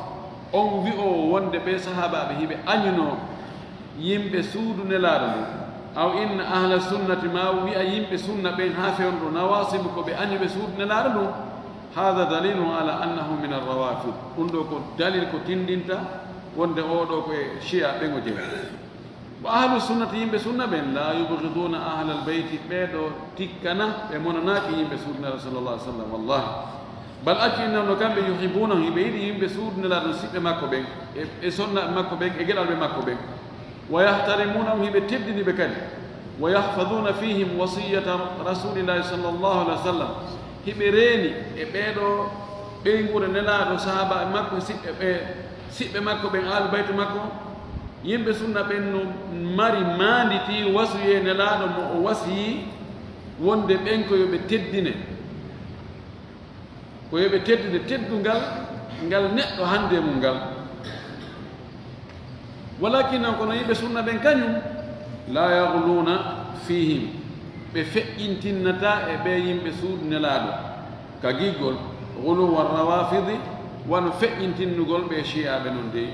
On wi'oowo wonde ɓee sahaabaaɓe hiɓe añunoo yimɓe suudu Nelaaɗo ndun, "أو إن أهل السنة", maa wi'a yimɓe sunna ɓen haa fewndo ɗoo, "نواصب", ko ɓe añuɓe suudu Nelaaɗo ndun, "هذا دليل على أنه من الروافض." Ɗum ɗoo ko dalil ko tinndinta wonde oo ɗoo ko e shi'a ɓen o jeyaa. "وأهل السنة", yimɓe sunna ɓen, "لا يبغضون أهل البيت", ɓee ɗoo tikkana, ɓe monanaaki yimɓe suudu Nelaaɗo, sallallahu alayhi wa sallam, wallahi. "بل", accu, "إنهم", no kamɓe, "يحبونهم", hiɓe yiɗi yimɓe suudu Nelaaɗo, siɓɓe makko ɓen, e, e sonnaaɓe makko ɓen, e geɗalɓe makko ɓen. "ويحترمونهم", hiɓe teddini ɓe kadi. "ويحفظون فيهم وصية رسول الله صلى الله عليه وسلم", hiɓe reeni e ɓee ɗoo ɓeynguure Nelaaɗo, sahaabaaɓe makko, siɓɓe ɓe, siɓɓe makko ɓen, aalu bayti makko. Yimɓe sunna ɓen no mari maanditii wasiyee Nelaaɗo mo o wasiyii wonde ɓen ko yo ɓe teddine. Ko yo ɓe teddine teddungal ngal neɗɗo hande mum ngal. "ولكن", kono yimɓe sunna ɓen kañum, "لا يغلون فيهم", ɓe feƴƴintinnataa e ɓee yimɓe suudu Nelaaɗo, ka giggol, "غلو الروافض", wano feƴƴintinnugol ɓee shi'aaɓe non dey.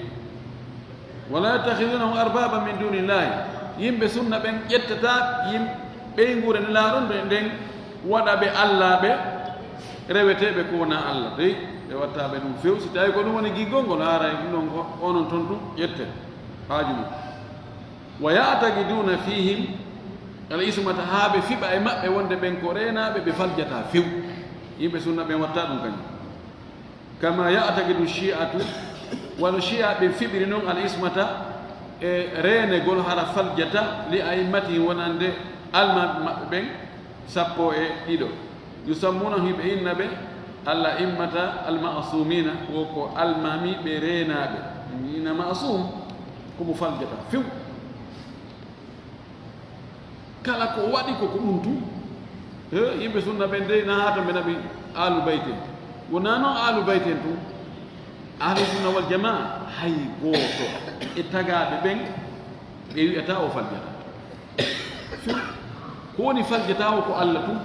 "ولا يتخذونهم أربابا من دون الله". Yimɓe sunna ɓen ƴettataa yim-, ɓeynguure Nelaaɗo nden, nden waɗa ɓe allaaɓe reweteeɓe ko wonaa Alla. Dey, ɓe wattaɓe ɗum few. Si tawi ko ɗum woni giggol ngol, haray ɗum ɗon ko onon ton ɗum ƴette haaju mum. "ويعتقدون فيهم العصمة", haa ɓe fiɓa e maɓɓe wonde ɓen ko reenaaɓe, ɓe faljataa few. Yimɓe sunna ɓen watta ɗum kañum. "كما يعتقد الشيعة", wano shi'aaɓe fiɓiri non, "العصمة", e reenegol, hara faljata, "لأئمتهم", wonande almaami maɓɓe ɓen sappo e ɗiɗo. "يسمونهم", hiɓe inna ɓe, "الأئمة المعصومين", wo ko almaamiiɓe reenaaɓe. Ina ma'sum, ko mo faljata few. Kala ko waɗi ko, ko ɗum tun. He, yimɓe sunna ɓen dey, na haa to ɓe naɓi aalu bayten. Wonaa non aalu bayten tun. Ahlu sunna wal jamaa, hay gooto e tagaaɓe ɓen ɓe wi'ata o faljata. Ko woni faljata o ko Alla tun.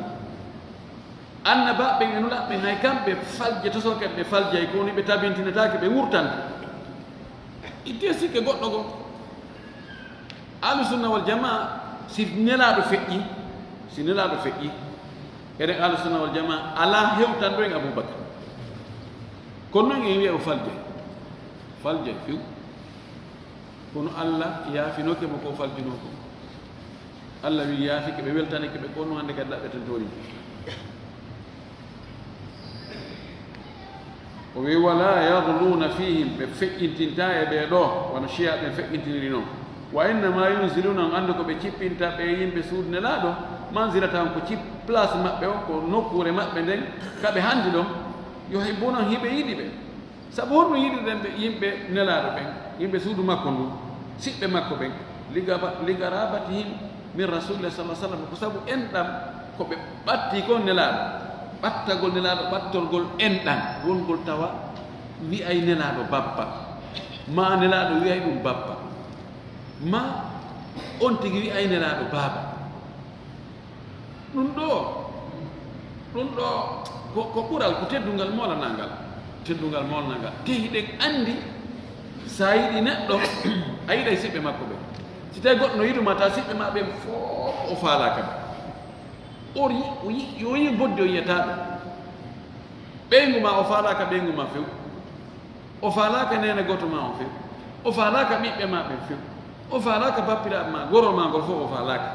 Annabaaɓe ɓen e nulaaɓe ɓen, hay kamɓe falje tosoke ɓe faljay, ko woni ɓe tabintinataake, ɓe wurtanta. Ittee sikke goɗɗo goo. Ahlu sunna wal jamaa, si Nelaaɗo feƴƴi, si Nelaaɗo feƴƴi, eɗen Ahlu sunna wal jamaa alaa hewtanɗo en Abubakar. Kono non en wi'a o faljay. Faljay few. Kono Alla yaafinoke mo ko o faljunoo ko. Alla wi yaafike ɓe, weltanike ɓe, kono hannde kadi ɗaɓɓeten toon. O wi, "ولا يغلون فيهم", ɓe feƴƴintintaa e ɓee ɗoo, wano shi'aaɓe ɓen feƴƴintiniri non. "وإنما ينزلونهم", anndu ko ɓe cippinta ɓee yimɓe suudu Nelaaɗo, "منزلتهم", ko cip-, place maɓɓe on, ko nokkuure maɓɓe nden, ka ɓe handi ɗon, "يحبونهم", hiɓe yiɗi ɓe. Sabu honno yiɗirɗen ɓe yimɓe Nelaaɗo ɓen, yimɓe suudu makko ndun, siɓɓe makko ɓen? "لقرابتهم من رسول الله صلى الله عليه وسلم", ko sabu enɗam ko ɓe ɓattii kon Nelaaɗo, ɓattagol Nelaaɗo, ɓattorgol enɗam, wongol tawa wi'ay Nelaaɗo bappa, maa Nelaaɗo wi'ay ɗum bappa, maa On tigi wi'ay Nelaaɗo baaba. Ɗum ɗoo, ɗum ɗoo ko, ko ɓural, ko teddungal moolanangal. Teddungal moolanangal. Te hiɗen anndi, so a yiɗi neɗɗo, a yiɗay siɓɓe makko ɓen. Si tawi goɗɗo no yiɗu ma, tawa siɓɓe ma ɓen fof o faalaaka ɓe. O yi-, o yi-, o yi mboddi o yiyata ɓe. Ɓeyngu ma o faalaaka ɓeyngu ma few. O faalaaka neene gooto ma on few. O faalaaka ɓiɓɓe ma ɓen few. O faalaaka bappiraaɓe ma, goro ma ngol fof o faalaaka.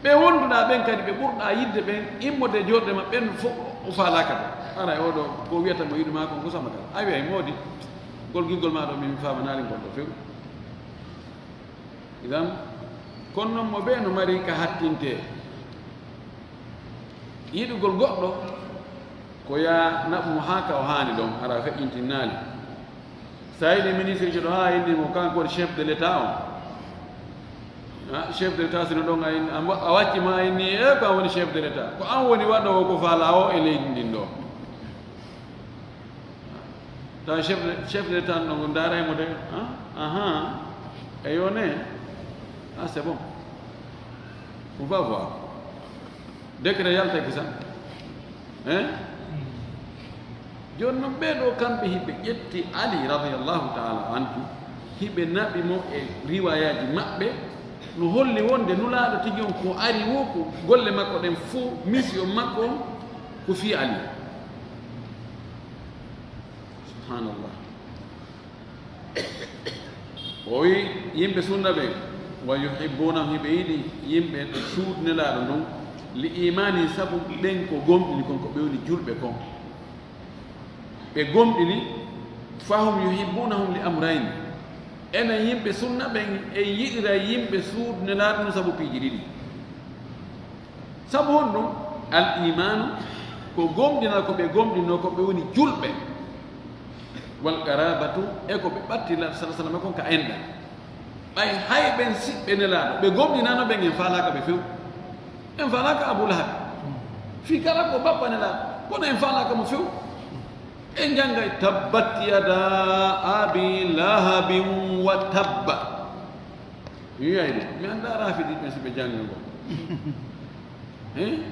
Ɓe wonduɗaa ɓen kadi, ɓe ɓurɗaa yidde ɓen, immorde e joɗɗe ma ɓen fof o faalaaka ɓe. Haray oo ɗoo ko wiyata mo yiɗu ma kon ko sama kala. A wi'ay moodi, ngol giggol ma ɗoo min mi faamanaali ngol ɗoo few. Idan, kono noon mo ɓee no mari ka hattintee. Yiɗugol goɗɗo ko yaa naɓu mo haa ka o haani ɗon, hara feƴƴintinnaali. So a yiɗi ministre ji ɗo haa inni mo kanko woni chef de l'État on. Ah, chef de l'État sino ɗon a inni, a mo-, a wacci ma a inni, e ko an woni chef de l'État. Ko an woni waɗoowo ko faalaa o e leydi ndin ɗo. Tawa chef de, chef de l'État ɗon ko ndaara e mo de. Ah, ahan. E yo ne. Ah, c'est bon. On va voir. Décret yalta kisa. Hein? Jooni noon, ɓee ɗoo kamɓe hiɓe ƴetti Ali radiyallahu ta'ala anhu, hiɓe naɓi mo e riwayaaji maɓɓe, no holli wonde Nulaaɗo tigi on ko ari woo, ko golle makko ɗen fof, mission makko on, ko fii Ali. Subhanallah. O wi yimɓe sunna ɓen, "Wa yuhibbunahum", hiɓe yiɗi yimɓe suudu Nelaaɗo ndun, "li imaanihim", sabu ɓen ko gomɗini kon, ko ɓe woni julɓe kon. Ɓe gomɗini, "fahum yuhibbunahum li amrayni". Enen yimɓe sunna ɓen, en yiɗira yimɓe suudu Nelaaɗo ndun sabu piiji ɗiɗi. Sabu honɗum? Al imaanu ko gomɗinal ko ɓe gomɗinno ko ɓe woni julɓe. Wal qarabatu, e ko ɓe ɓatti Nelaaɗo sallallahu alaihi wasallam kon ka enɗan. Ɓay hay ɓen siɓɓe Nelaaɗo, ɓe gomɗinano ɓen, en faalaaka ɓe few. En faalaaka Abu Lahab. Fii kala ko bappa Nelaaɗo, kono en faalaaka mo few. En janngay tabbat yada abi lahabin wa tabba. Yiyay de, mi anndaa raafidiiɓe si ɓe jannga ngo. Hein?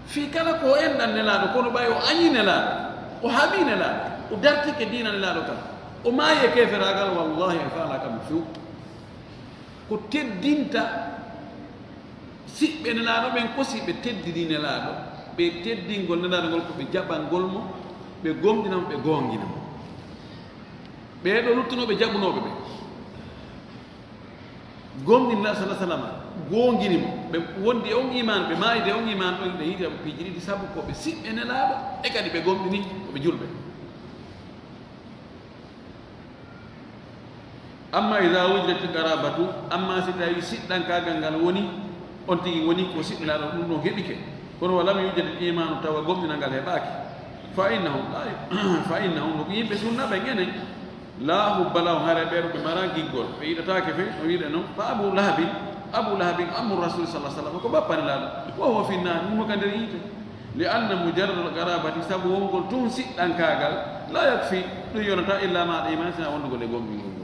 Fii kala ko o enɗan Nelaaɗo, kono ɓay o añi Nelaaɗo, o haɓi Nelaaɗo, o dartike diina Nelaaɗo kan, o maayi e keeferaagal, wallahi en faalaaka mo few. Ko teddinta siɓɓe Nelaaɗo ɓen, ko si ɓe teddini Nelaaɗo, ɓe teddingol Nelaaɗo ngol ko ɓe jaɓangol mo, ɓe gomɗina mo, ɓe goongina mo. Ɓee ɗoo luttunooɓe jaɓunooɓe ɓe. Gomɗini Nelaaɗo sallallahu alaihi wasallam, goongini mo. Ɓe wondi e on iman, ɓe maayde on iman ɗon, ɓe yiɗi mo piiji ɗiɗi sabu ko ɓe siɓɓe Nelaaɗo, e kadi ɓe gomɗini ko ɓe julɓe. Amma idha wujidatil qarabatu, amma si tawi siɗɗankaagal ngal woni, on tigi woni ko siɗɗinaaɗo, ɗum ɗon heɓike. Kono wa lam yujadil imanu, tawa gomɗinal ngal heɓaaki. Fa innahum la, fa innahum, no ko yimɓe sunna ɓen enen, la hubba lahum, hare ɓe ɗo ɓe mara giggol, ɓe yiɗataake fe, no wiɗe non. Fa Abu Lahabin, Abu Lahabin ammu Rasul sallallahu alaihi wasallam, ko bappa Nelaaɗo, wa huwa fi nnar, ɗum ka nder yiite. Li anna mujarrad al qarabati, sabu wongol tun siɗɗankaagal, la yakfi, ɗum yonata illa ma al iman, sina wondugol e gomɗingol ngol.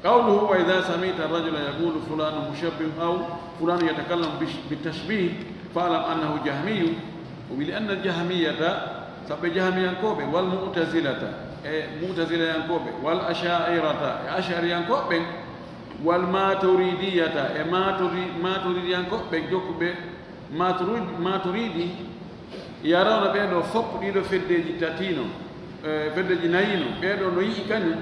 Qawluhu, wa idha sami'ta ar-rajula yaqulu fulanu mushabbih aw fulanu yatakallamu bish-, bitashbih, fa'lam annahu jahmiyyu. O wi, li anna al-jahmiyata, sabu jahmiyankooɓe, wal mu'tazilata, e mu'tazilayankooɓe, wal asha'irata, e ash'ariyankooɓe ɓen, wal maturidiyata, e maturi-, maturidiyankooɓe ɓen, jokkuɓe Maturidi, Maturidi, yarawna ɓee ɗoo fof ɗiɗo feddeeji tatiino, eh, feddeeji nayino, ɓee ɗoo no yi'i kañum,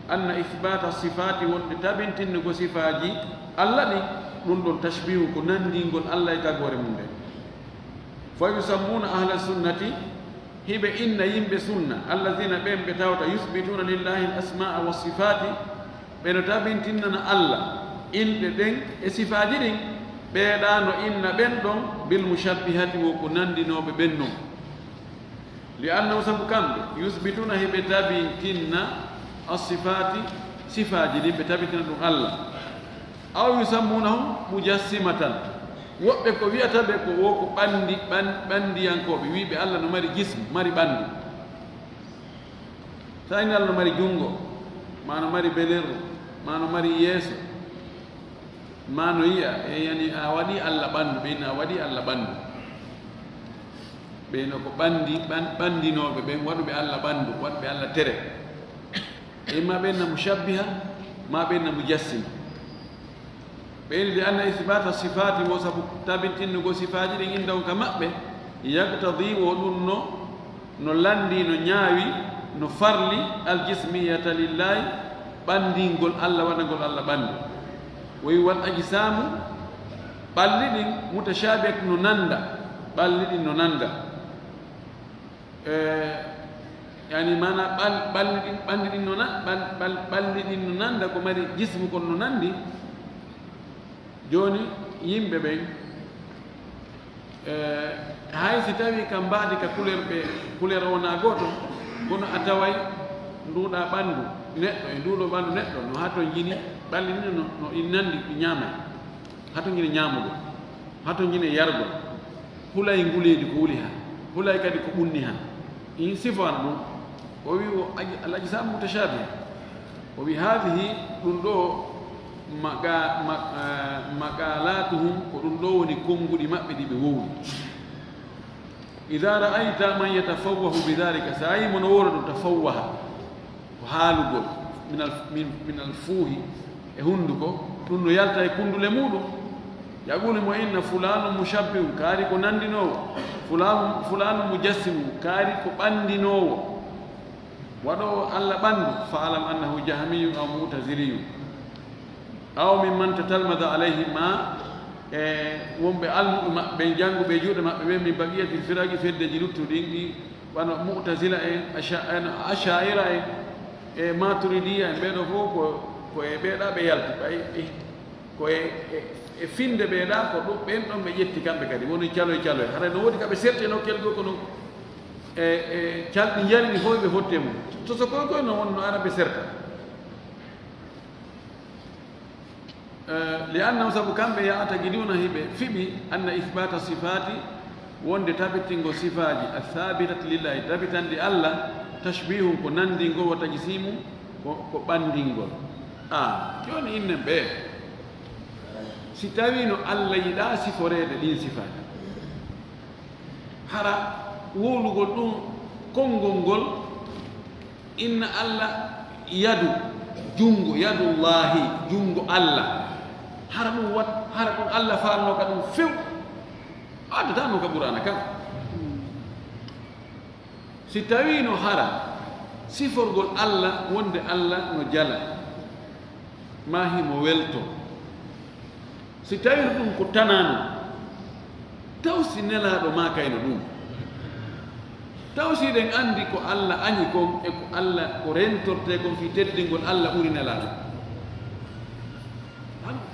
anna isbata sifaati, wonde tabintinnugo sifaaji Alla ɗin, ɗum ɗon tashbihu ko nanndingol Alla e tagoore mum nden. Fa yusammuna ahla sunnati, hiɓe inna yimɓe sunna, allazina, ɓen ɓe tawata, yusbituna lillahi al asma'a wa sifati, ɓe no tabintinnana Alla inɗe ɗen e sifaaji ɗin, ɓeeɗa no inna ɓen ɗon bil mushabbihati, wo ko nanndinooɓe ɓen non. Li annahu, sabu kamɓe, yusbituna, hiɓe tabintinna as sifati, sifaaji ɗin, ɓe tabintina ɗum Alla. Aw yusammunahum mujassimatan. Woɓɓe ko wi'ata ɓe ko wo ko ɓanndi, ɓan-, ɓanndiyankooɓe, wi'ɓe Alla no mari jism, mari ɓanndu. Tawi Alla no mari junngo, ma no mari belerru, Ma no mari yeeso, ma no yi'a, e yani a waɗi Allah ɓanndu, ɓe ina a waɗi Allah ɓanndu. Ɓe no ko ɓanndi, ɓan-, ɓanndinooɓe ɓen, waɗuɓe Allah ɓanndu, waɗuɓe Allah tere. E ma ɓen na mushabbiha, ma ɓen na mujassima. Ɓe ina de anna isbata sifaati wo sabu tabintinnugo sifaaji ɗin inda on ka maɓɓe, yaqtadi wo ɗum no, no lanndi, no ñaawi, no farli aljismiyata lillahi, ɓanndingol Allah, waɗangol Allah ɓanndu. Woyi wal ajsamu, ɓalli ɗin, mutashabihat, no nannda, ɓalli ɗin no nannda. Eh, yani mana ɓal-, ɓalli ɗin, ɓanndi ɗin no na-, ɓal-, ɓal-, ɓalli ɗin no nannda, ko mari jismu kon no nanndi. Jooni yimɓe ɓen, eh, hay si tawi ka mbaadi ka couleur ɓe, couleur o wona gooto, kono a taway nduuɗa ɓanndu neɗɗo e nduuɗo ɓanndu neɗɗo no hatonjini, ɓalli ɗin no, no ɗi nanndi, ɗi ñaamay. Hatonjini ñaamugol, hatonjini yargol, hulay nguleedi ko wuli han, hulay kadi ko ɓunni han. In sifo an ɗum, o wi o aji-, al ajsamu mutashabiha. O wi haadihi, ɗum ɗo maga-, ma-, eh, maqalatuhum, ko ɗum ɗo woni konnguɗi maɓɓe ɗi ɓe wowli. Ida ra'ayta man yatafawwahu bidhalika, so a yi mo no wowla ɗum, tafawwaha, ko haalugol, minal, min, minal fuuhi, e hunnduko, ɗum no yalta e kunndule muuɗum. Yaqulu mo inna fulanu mushabbihun, kaari ko nanndinoowo, fulanu, fulanu mujassimun, kaari ko ɓanndinoowo, waɗoowo Allah ɓanndu, fa alam annahu jahmiyun aw mu'taziliyun. Aw mimman tatalmada alayhi ma, e wonɓe almuɓe maɓɓe ɓen, jannguɓe e juuɗe maɓɓe ɓen, min baqiyatil firaqi, feddeji luttuɗi ɗin, ɗi wano Mu'tazila en, Asha-, en, Asha'ira en, e Maturidiya en, ɓee ɗoo fof ko, ko e ɓee ɗaa ɓe yalti, ɓay e, ko e, e, e finnde ɓee ɗaa, ko ɗum, ɓen ɗon ɓe ƴetti kamɓe kadi, woni caloy caloy. Haray no woodi ka ɓe serti e nokkel goo, kono e, e calɗi njari ɗi fof ɓe fotti e mum. To so koy koy no won no ara ɓe serta. Eh, li annahum, sabu kamɓe, ya'taqiduna, hiɓe fiɓi, anna ithbata sifati, wonde tabitingol sifaaji, athabitati lillahi, tabitanɗi Allah, tashbihun, ko nanndingol, wa tajsimun, ko, ko ɓanndingol. A, jooni innen ɓe, si tawii no Allah yiɗaa siforeede ɗin sifaaji, hara wowlugol ɗum konngol ngol, inna Allah yadu, junngo, yadullahi, junngo Allah. Hara ɗum wat-, hara ɗum Allah faalnoo ka ɗum few. Addataa no ka Qur'aana kan. Si tawii no hara siforgol Allah wonde Allah no jala, ma himo welto. Si tawii ɗum ko tanano, taw si Nelaaɗo maakayno ɗum? Taw si eɗen anndi ko Allah añi kon e ko Allah, ko rentortee kon fii teddingol Allah ɓuri Nelaaɗo?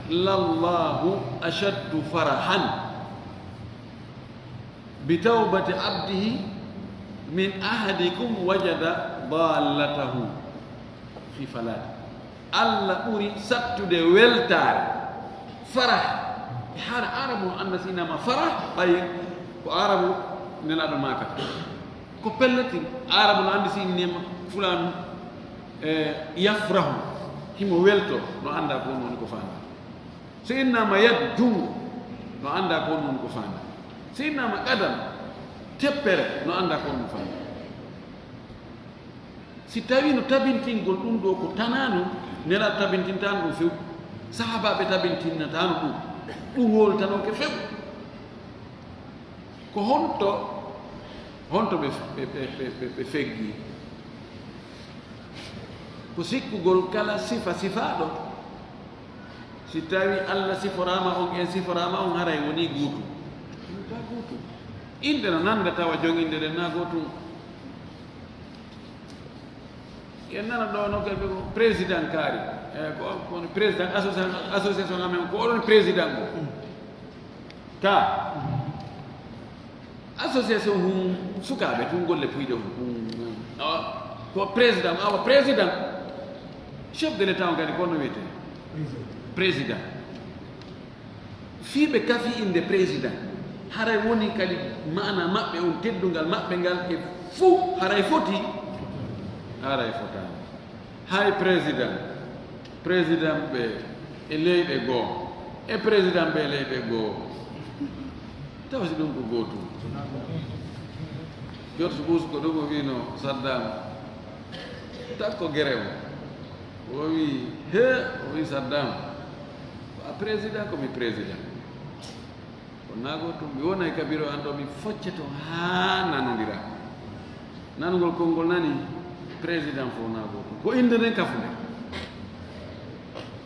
Lallahu ashaddu farahan bi tawbati abdihi min ahadikum wajada dallatahu fi falati. Allah ɓuri sattude weltaare, farah. E hara Arabu no annda si innama farah, ɓay ko Arabu Nelaaɗo maakata. Ko pelletin, Arabu no anndi si innima fulanu, eh, yafrahu, himo welto, no annda ko woni ko faandaa. Si innama yad, junngo, no annda ko woni ko faandaa. Si innama qadam, teppere, no annda ko woni ko faandaa. Si tawii no tabintingol ɗum ɗoo ko tanano, Nelaaɗo tabintintaano ɗum few, sahaabaaɓe tabintinnataano ɗum, ɗum wowltanooke few. Ko honto, honto ɓe, ɓe, ɓe, ɓe, ɓe feggi? Ko sikkugol kala sifa sifaaɗo, si tawii Allah siforaama on, en siforaama on, haray wonii gootum. Wontaa gootum. Innde no nannda tawa joginnde ɗen na gootum. En nana ɗo no kamɓe ko président kaari. Eh, ko, ko woni président association, association amen, ko oɗon président o. Ka association hum sukaaɓe tun golle puyɗe hum. Hum, awa, ko président, awa président. Chef de l'État on kadi ko no wiyetee? Président. Fii ɓe kafi innde président, haray woni kadi maana maɓɓe on, teddungal maɓɓe ngal e fuu, haray foti? Haray fotaani. Hay président, Président ɓe e leyɗe goo, e président ɓe e leyɗe goo, tawa si ɗum ko gootum. George Bush ko ɗum o wiino Saddam, takko gere o. O wi, he, o wi Saddam, ko a président, ko mi président. Ko naagoo tun, mi wonay ka biro an ɗo, mi focce ton haa nanondira. Nanugol konngol nani, président fof naagoo tun. Ko innde nden kafunde.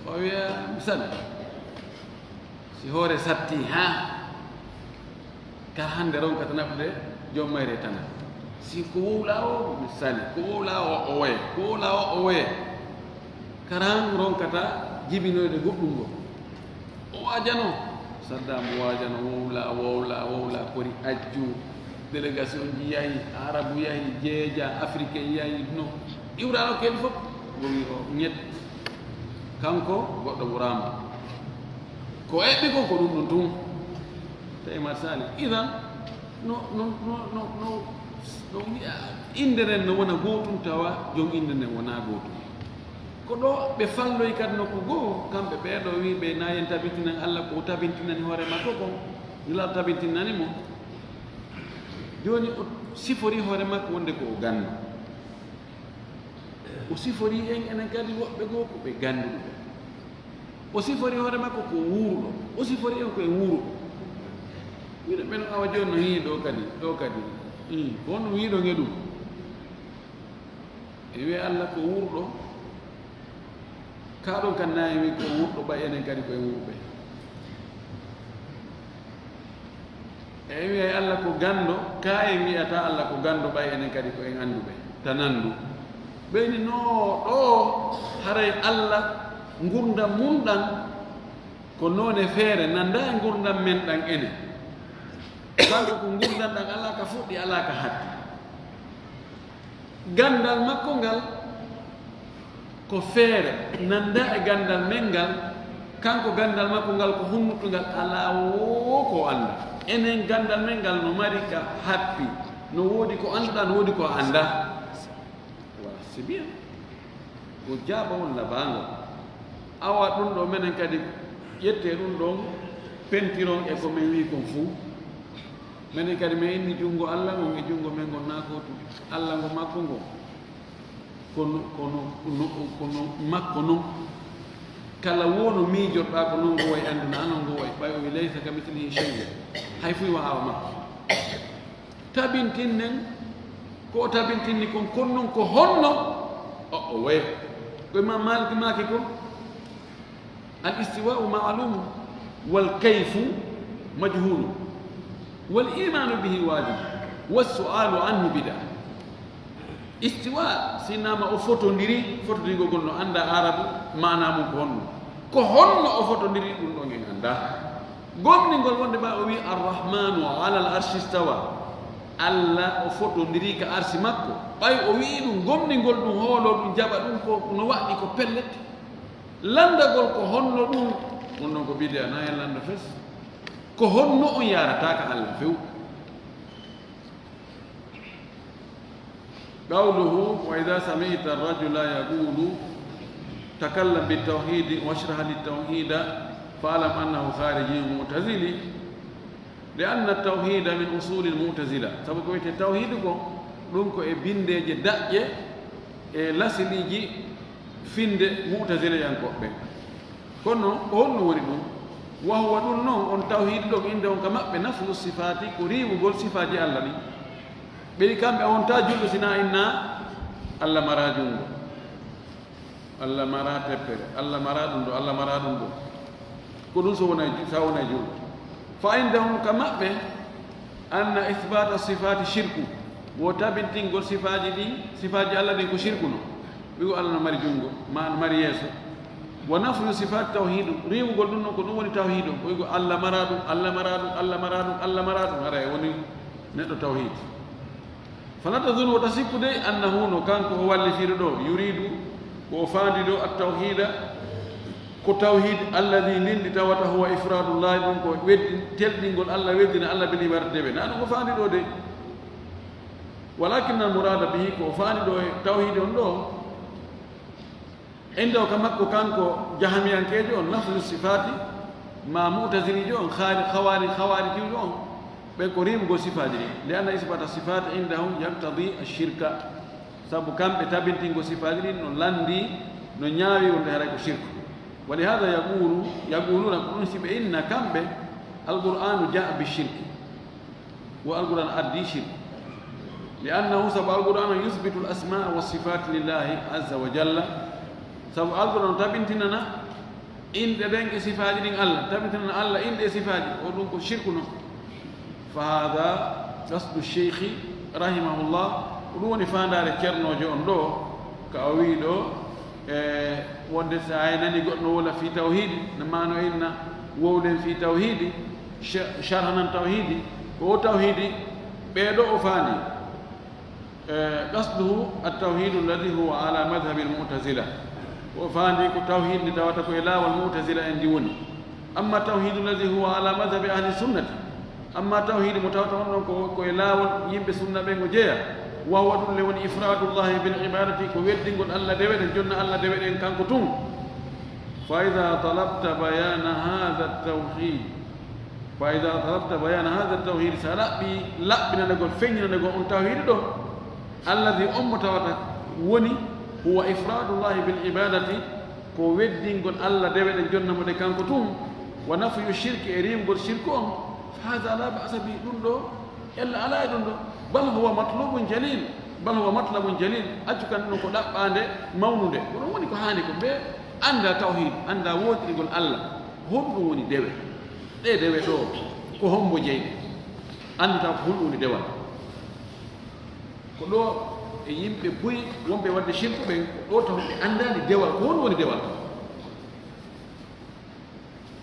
O wiya, mi sali. Si hoore satti, haa kar hannde ronkata naɓude joom mayre tana. Si ko wowlaa o, mi sali. Ko wowlaa o, o woye. Ko wowlaa o, o woye. Kar han ronkata jibinoyde goɗɗum ngol. O waajano. Saddam waajano, wowla, wowla, wowla, kori ajju. Délégation ji yahi, Arabu yahi, jeeja, Africain yahi, no. Iwrano ken fof, o wi o ñet. Kanko, goɗɗo wuraama. Ko eɓɓi kon, ko ɗum ɗum tun. Tawi ma sali. Idan, no, no, no, no, no, no wiya, innde nden no wona gootum, tawa joom innde nden wonaa gootum. Ko ɗo ɓe falloyi kadi nokku goo, kamɓe ɓee ɗo wi ɓe na en tabintinan Alla ko o tabintinani hoore makko kon, Nulaaɗo tabintinani mo. Jooni o sifori hoore makko wonde ko o ganndo. O sifori en enen kadi woɓɓe goo ko ɓe gannduɓe. O sifori hoore makko ko wuuruɗo. O sifori en ko en wuuruɓe. Miɗo ɓen awa jooni no hii ɗo kadi, ɗo kadi. Ii, ko honno wiiɗo nge ɗum? En wiya Alla ko wuurɗo. Kaa ɗon kan na en wi ko wuurɗo, ɓay enen kadi ko en wuurɓe. En wiyay Alla ko ganndo, kaa en wiyata Alla ko ganndo, ɓay enen kadi ko en annduɓe. Ta nanndu. Ɓeyni no ɗo haray Alla ngurndan mun ɗan ko noone feere, nannda e ngurndan men ɗan enen. Kanko ko ngurndan ɗan alaa ka fuɗɗi, alaa ka hatti. Ganndal makko ngal ko feere, nannda e ganndal men ngal. Kanko ganndal makko ngal ko hunnutungal, alaa wo ko o annda. Enen ganndal men ngal no mari ka happi, no woodi ko annduɗaa, no woodi ko a anndaa. Voilà, c'est bien. Ko jaabawol labaangol. Awa ɗum ɗo menen kadi ƴettee ɗum ɗon, pentiron e ko men wii kon fuu. Menen kadi men inni junngo Alla ngon e junngo men ngon naa gootum. Alla ngo makko ngo, kono, kono, kono, kono makko non. Kala wo no miijorɗaa ko non ngo wayi, anndu na non ngo wayi. Ɓay o wi, "Laysa kamithlihi shay'un." Hay fuu wa'aa makko. Tabintinnen ko o tabintinni kon, kon non ko honno? O, o wayi. Ko Imam Malik maaki kon, "Al istiwa'u ma'lumun, wal kayfu majhulun, wal imanu bihi wajib, was su'alu anhu bid'a." Istiwa, si naama o fotondiri, fotondirgol ngol no anndaa Arabu, maanaa mun ko honno? Ko honno o fotondiri, ɗum ɗon en anndaa. Gomɗingol wonde ɓay o wi'i, "Arrahmanu alal arshi istawa." Alla o fotondiri ka arsi makko. Ɓay o wi'i ɗum, gomɗingol ɗum, hooloo ɗum, jaɓa ɗum, ko no waɗɗi ko pellet. Lanndagol ko honno ɗum, ɗum ɗon ko bidi'a, na en lannda fes. Ko honno on yaarata ka Alla few? قوله: "وإذا سمعت الرجل يقول تكلم بالتوحيد واشرح لي التوحيد فاعلم أنه خارجي معتزلي، لأن التوحيد من أصول المعتزلة." Sabu ko wiyetee tawhiid ko, ɗum ko e binndeeje daƴƴe e lasiliiji finnde Mu'tazilayankooɓe ɓen. Kono ko honno woni ɗum? Wa huwa, ɗum non, on tawhiid ɗon, innde on ka maɓɓe, nafyu sifaati, ko riiwugol sifaaji Alla ɗin. Ɓe wi'i kamɓe a wontaa julɗo si na inna Alla maraa junngo, Alla maraa teppere, Alla maraa ɗum ɗo, Alla maraa ɗum ɗo. Ko ɗum so wonay ju-, sa wonay julɗo. Fa indahum, ka maɓɓe, anna ithbata sifati shirku, wo tabintingol sifaaji ɗin, sifaaji Alla ɗin ko shirku no. Wi'u Alla no mari junngo, ma no mari yeeso. Wa nafyu sifati tawhidu, riiwugol ɗum non ko ɗum woni tawhidu. Ko wi'u Alla maraa ɗum, Alla maraa ɗum, Alla maraa ɗum, Alla maraa ɗum, haray woni neɗɗo tawhid. Fala tazunnu, wota sikku dey, annahu, no kanko o wallifiiɗo ɗo, yuridu, ko o faandi ɗo, at-tawhida, ko tawhid, alladhi, ndin ndi tawata, huwa ifradullahi, ɗum ko weddi-, telɗingol Alla, weddina Alla bil ibadati be. Na ɗum o faandi ɗo dey. Walakin al murada bihi, ko o faandi ɗo e tawhid on ɗo, Indahu ka makko kanko jahamiyankeejo on, nafyu sifaati, ma mu'taziliijo on, khaari-, khawaari-, khawaarijiijo on, ɓe ko riiwugol sifaaji ɗin. Li anna isbaata sifaati indahum yaqtadi ashirka. Sabu kamɓe tabintingol sifaaji ɗin no lanndii, no ñaawi wonde haray ko shirku. Wa li haadha yaqulu, yaquluna, ko ɗum si ɓe inna kamɓe, Alqur'aanu jaa'a bi shirki. Wo Alqur'aan addi shirku. Li annahu, sabu Alqur'aan on, yusbitu al asmaa wa sifaat lillahi azza wa jalla. Sabu Alqur'aan on tabintinana inɗe ɗen e sifaaji ɗin Allah, tabintinana Allah inɗe e sifaaji, o ɗum ko shirku non. Fa haadha qasdu sheykhi rahimahullah, ko ɗum woni faandaare ceernoojo on ɗoo, ka o wi'i ɗoo, e wonde so a nani goɗɗo no wola fii tawhiidi, no maano inna wowlen fii tawhiidi, sha-, sharhanan tawhiidi, ko o tawhiidi ɓee ɗoo o faandi. E, qasduhu at-tawhidu alladhi huwa ala madhhabi al-mu'tazila. Ko o faandi ko tawhiid ndi tawata ko e laawol mu'tazila en ndi woni. Amma tawhidu alladhi huwa ala madhhabi ahli sunnati, amma tawhiidi mo tawata on ɗon ko, ko e laawol yimɓe sunna ɓen o jeya, wa huwa ɗum le woni ifradullahi bil ibadati, ko weddingol Allah dewe ɗen, jonna Allah dewe ɗen kanko tun. Fa idha talabta bayana hadha at-tawhid, fa idha talabta bayana hadha at-tawhid, sa laɓɓi laɓɓinanegol, feññinanegol on tawhiidi ɗo, alladhi on mo tawata woni huwa ifradullahi bil ibadati, ko weddingol Allah dewe ɗen, jonna mo ɗe kanko tun, wa nafyu shirki, e riiwgol shirku on, fa hadha la ba'sa bi, ɗum ɗo ella alaa e ɗum ɗo, bal huwa matlubun jalil, bal huwa matlabun jalil, accu kan ɗum ko ɗaɓɓaande mawnunde, ko ɗum woni ko haani ko ɓe annda tawhid, annda wootirgol Allah, honɗum woni dewe, ɗe dewe ɗo, ko hombo jeyi, annda ko honɗum woni dewal. Ko ɗo e yimɓe buy wonɓe waɗde shirku ɓen, ko ɗo taw ɓe anndaani dewal, ko honɗum woni dewal.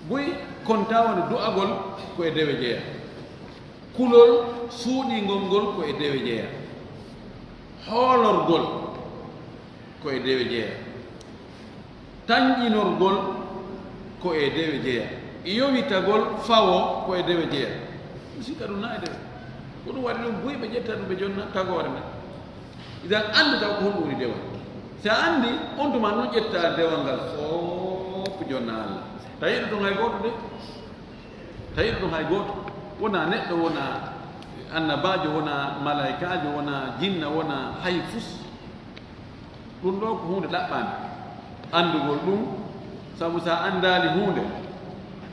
Buy kontaa woni du'agol ko e dewe jeya. Kulol suuɗingol ngol ko e dewe jeya. Hoolorgol ko e dewe jeya. Tanƴinorgol ko e dewe jeya. Yowitagol fawo ko e dewe jeya. Mi sikka ɗum na e dewe. Ko ɗum waɗi ɗum buy ɓe ƴetta ɗum ɓe jonna tagoore nden. Idan anndu taw ko honɗum woni dewal. Si a anndi, on tuma non ƴetta dewal ngal fof jonna Allah. Tawi ɗum ɗon hay gooto de. Tawi ɗum ɗon hay gooto. Wonaa neɗɗo, wonaa annabaajo, wonaa malaykaajo, wonaa jinna, wonaa hay fus. Ɗum ɗo ko huunde ɗaɓɓaande. Anndugol ɗum, sabu si a anndaali huunde,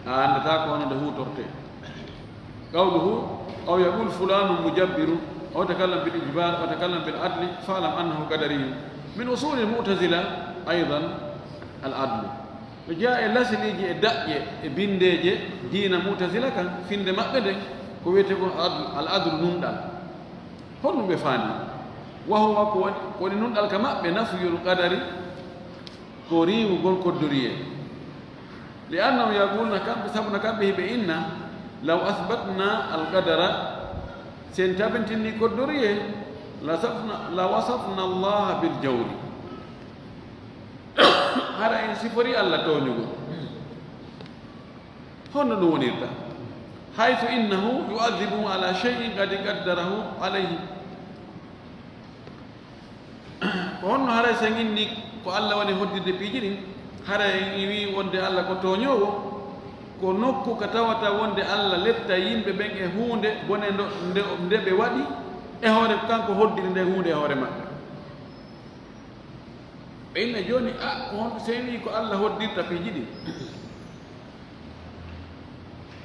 a anndataa ko hono nde huutortee. Qawluhu, aw yaqul fulanun mujabbirun, aw takallam bil ijbar, aw takallam bil adli, fa'lam annahu qadariyun. Min usuli al mu'tazila aydan al adlu. No jeyaa e lasiliiji e daƴƴe e binndeeje diina mu'tazila kan, finnde maɓɓe nden ko wiyetee kon al adlu, al adlu nunɗal. Honɗum ɓe faandi? Wa huwa, ko woni, ko woni nunɗal ka maɓɓe, nafyul qadari, ko riiwugol koddoriyee. Li annahum yaquluna, kamɓe, sabu no kamɓe hiɓe inna, law asbatna al qadara, si en tabintinii koddoriyee, la safna, la wasafna Allaha bil jawri. Hara en siforii Allah tooñugol. Honno ɗum wonirta? Haythu innahu yu'adhibuhum ala shay'in qad qaddarahu alayhim. Ko honno haray si en inni ko Allah woni hoddirde piiji ɗin, haray en wi'i wonde Allah ko tooñoowo, ko nokku ka tawata wonde Allah letta yimɓe ɓen e huunde bone ndo, nde, nde ɓe waɗi e hoore, kanko hoddiri nde huunde e hoore maɓɓe. Ɓe inna jooni, a, ko honto si en wi'i ko Allah hoddirta piiji ɗin?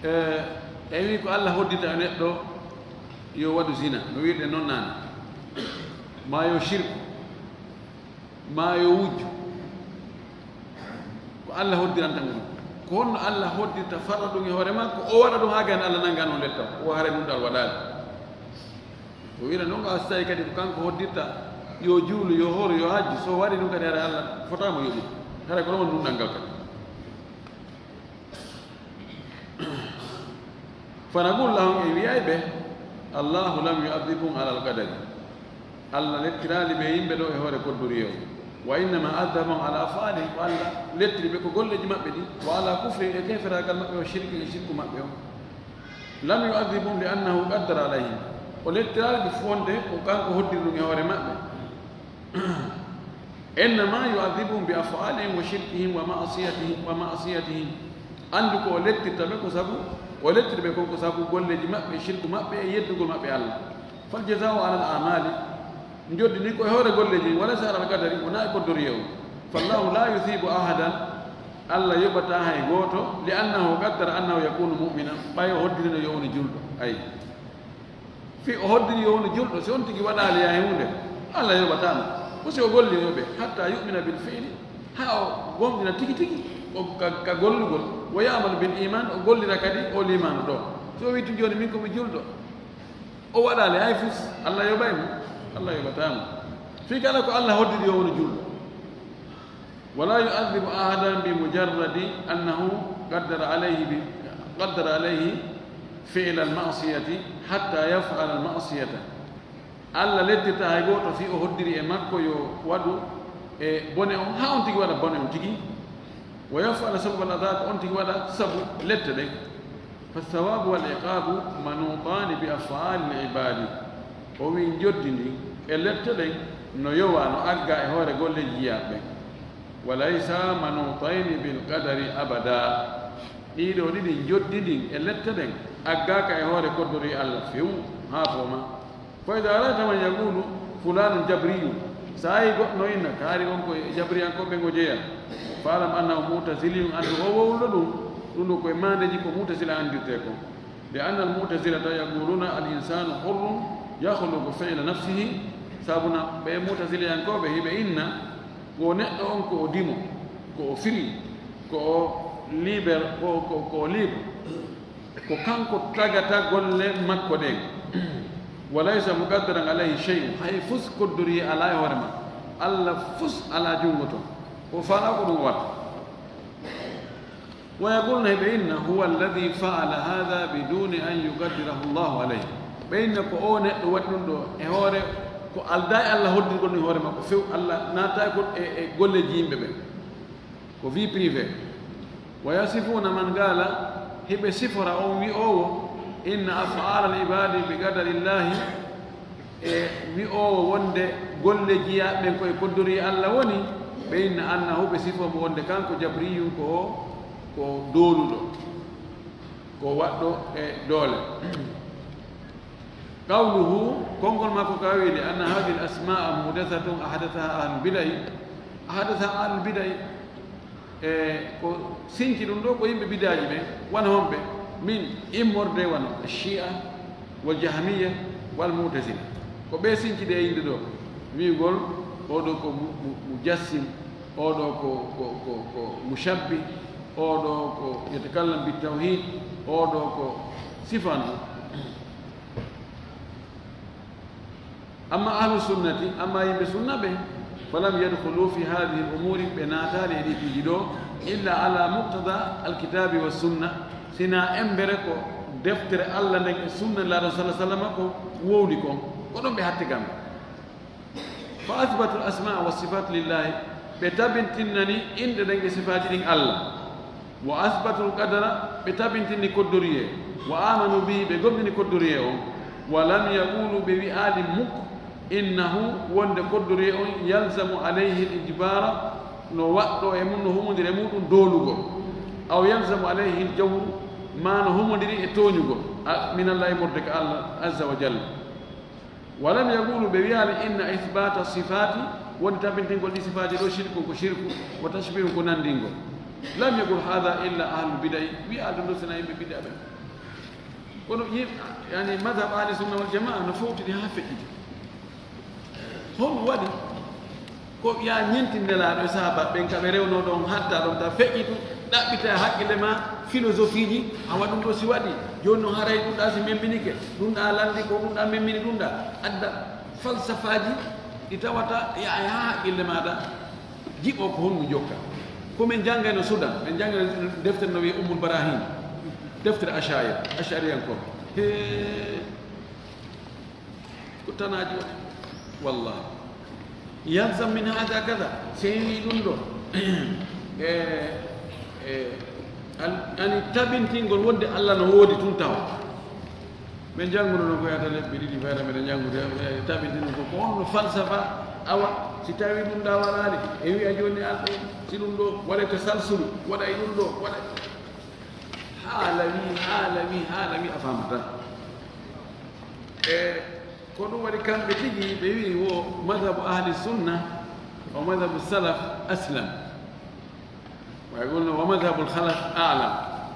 E, en wi'i ko Allah hoddirta e neɗɗo yo waɗu zina, no wi'irɗen non naane. Maa yo shirku, maa yo wujju. Ko Allah hoddiranta ngun. Ko honno Allah hoddirta farla ɗum e hoore makko, o waɗa ɗum haa gayno Allah nannga non letta, o haray ɗum ɗal waɗaali. O wi'ira non, a so tawi kadi ko kanko hoddirta, yo juulu, yo hooru, yo hajju, so waɗi ɗum kadi haray Allah fotaama yoɓude. Haray ko ɗon woni ɗum ɗanngal kadi. Fa naqulu lahum, en wi'ay ɓe, Allahu lam yu'adhibhum alal qadari. Allah lettiraali ɓe yimɓe ɗo e hoore koddoriyee o. Wa innama adhabahum ala af'alihim, ko Allah lettiri ɓe ko golleeji maɓɓe ɗi, wa ala kufrihim, e keeferaagal maɓɓe o, shirkihim, e shirku maɓɓe o. Lam yu'adhibhum li annahu qaddara alayhim. O lettiraali ɓe fof wonde ko kanko hoddiri ɗum e hoore maɓɓe. إنما يعذبهم بأفعالهم وشركهم ومعصيتهم ومعصيتهم. Anndu ko o lettirta ɓe ko sabu, o lettirta ɓe kon ko sabu golleeji maɓɓe, shirku maɓɓe e yeddugol maɓɓe Allah. فالجزاء على الأعمال. Njoddi ndin ko e hoore golleeji, وليس على القدر, wonaa e koddoriye on. فالله لا يثيب أحدا, Allah yoɓataa hay gooto, لأنه قدر أنه يكون مؤمنا, ɓay o hoddirino yo woni julɗo. Ayi. Fii o hoddiri yo woni julɗo, si on tigi waɗaali yaay huunde, Allah yoɓataa mo. Ko si o golli o yoɓe, حتى يؤمن بالفعل, haa o gomɗina tigi tigi, o ka, ka gollugol, ويعمل بالإيمان, o gollira kadi o liimaanu ɗoo. Si o wi'i tun jooni min ko mi julɗo, o waɗaali hay fus, Allah yoɓay mo? Allah yoɓataa mo. Fii kala ko Allah hoddiri yo woni julɗo. ولا يعذب أحدا بمجرد أنه قدر عليه ب-، قدر عليه فعل المعصية حتى يفعل المعصية. Allah lettirta hay gooto fii o hoddiri e makko yo waɗu e bone on, haa on tigi waɗa bone on tigi. ويفعل سبب العذاب, on tigi waɗa sabu lette ɗen. فالثواب والعقاب منوطان بأفعال العباد. O wi'i njoddi ndin e lette ɗen no yowaa, no aggaa e hoore golleeji jiyaaɓe ɓen. وليس منوطين بالقدر أبدا. Ɗii ɗoo ɗiɗi, njoddi ndin e lette ɗen, aggaaka e hoore koddori Allah few, haa fooma. فإذا رأيت من يقول فلان جبري, si a yi'i goɗɗo no inna, kaari on ko e jabriyankooɓe ngo jeyaa, فاعلم أنه معتزلي, anndu o wowluɗo ɗum, ɗum ɗoo ko e maandeeji ko Mu'tazila anndirtee kon. لأن المعتزلة يقولون الإنسان حر يخلق فعل نفسه, sabuna ɓee Mu'taziliyankooɓe hiɓe inna ko neɗɗo on ko o dimo, ko o free, ko o liber, ko, ko, ko o libre. Ko kanko tagata golle makko ɗen. وليس مقدرا عليه شيء, hay fus koddori alaa e hoore makko. Allah fus alaa junngo ton. Ko faalaa ko ɗum o watta. ويقولون, hiɓe inna, هو الذي فعل هذا بدون أن يقدره الله عليه. Ɓe inna ko oo neɗɗo waɗi ɗum ɗoo e hoore, ko aldaa e Allah hoddirgol ɗum e hoore makko few, Allah naataay ko e, e golleeji yimɓe ɓen. Ko vie privée. ويصفون من قال, hiɓe sifora on wi'oowo, إن أفعال العباد بقدر الله, e wi'oowo wonde golle jiyaaɓe ɓen ko e koddori Allah woni, ɓe inna أنه, ɓe sifoo mo wonde kanko jabriyun ko, ko dooluɗo, ko waɗɗo e doole. قوله, konngol makko ka wiide, أن هذه الأسماء محدثة أحدثها أهل البدع، أحدثها أهل البدع. E ko sinci ɗum ɗoo ko yimɓe bidaaji ɓen, wano homɓe? من, immorde wano Shi'a wal Jahmiya wal Mu'tazila. Ko ɓe sinci ɗee innde ɗoo, wi'ugol oo ɗoo ko mu-, mu-, mujassim, oo ɗoo ko, ko, ko, ko mushabbih, oo ɗoo ko yatakallam bit tawhid, oo ɗoo ko sifano. أما أهل السنة, amma yimɓe sunna ɓe, فلم يدخلوا في هذه الأمور, ɓe naataali e ɗii piiji ɗoo, إلا على مقتضى الكتاب والسنة, sinaa embere ko deftere Allah nden e sunna Nulaaɗo صلى الله عليه وسلم ko wowli kon, ko ɗon ɓe hatti kamɓe. فأثبتوا الأسماء والصفات لله, ɓe tabintinnani inɗe ɗen e sifaaji ɗin Allah. وأثبتوا القدر, ɓe tabintinni koddoriyee. وآمنوا به, ɓe gomɗini koddoriyee on. ولم يقولوا, ɓe wi'aali muk, إنه, wonde koddoriyee on, يلزم عليه الإجبار, no waɗɗoo e mun, no humondiri e muɗum doolugol. أو يلزم عليه الجور, maa no humondiri e tooñugol, a, من الله, immorde ka Allah, عز وجل. ولم يقولوا, ɓe wi'aali, إن إثبات الصفات, wonde tabintingol ɗii sifaaji ɗoo, شرك, ko shirku, وتشبيه, ko nanndingol. لم يقل هذا إلا أهل البدع, wi'aali ɗum ɗoo sinaa yimɓe bid'a ɓen. Kono yim-, yani, madhab ahli sunna wal jamaa no fowtidi haa feƴƴiti. Honɗum waɗi? Ko yo a ñentin Nelaaɗo e sahaaba ɓen ka ɓe rewnoo ɗon, hatta ɗon, ta feƴƴitu, ɗaɓɓita e hakkille maa filosofiji, awa ɗum ɗoo si waɗi, jooni non haray ɗum ɗaa si memminike, ɗum ɗaa lanndi ko ɗum ɗaa memmini ɗum ɗaa, adda falsafaaji ɗi tawata yahay haa hakkille maaɗa jiɓo ko honɗum jokka. Ko min janngayno Sudan, min janngayno deftere no wi'ee Ummul Barahin, deftere Asha'ira, Ash'ariyankooɓe. Hee. Ko tanaaji waɗi. Wallahi. يلزم من هذا كذا. Si en wi'i ɗum ɗoo, e, e, al-, ani tabintingol wonde Allah no woodi tun tawa. Min jannguno non ko yaata lebbi ɗiɗi fayda, miɗen janngude, e, tabintingol ko, ko honno falsafa Awa, si tawi ɗum ɗa waɗaali, e wiya jooni alɗo, si ɗum ɗo waɗa tasalsulu, waɗa e ɗum ɗo, waɗa. Haala wi, haala wi, haala wi, a faamata. E ko ɗum waɗi kamɓe tigi, ɓe wi wo madhabu ahli sunna, o madhabu salaf aslam. Wa yaquluna wa madhhabul khalaf a'lam.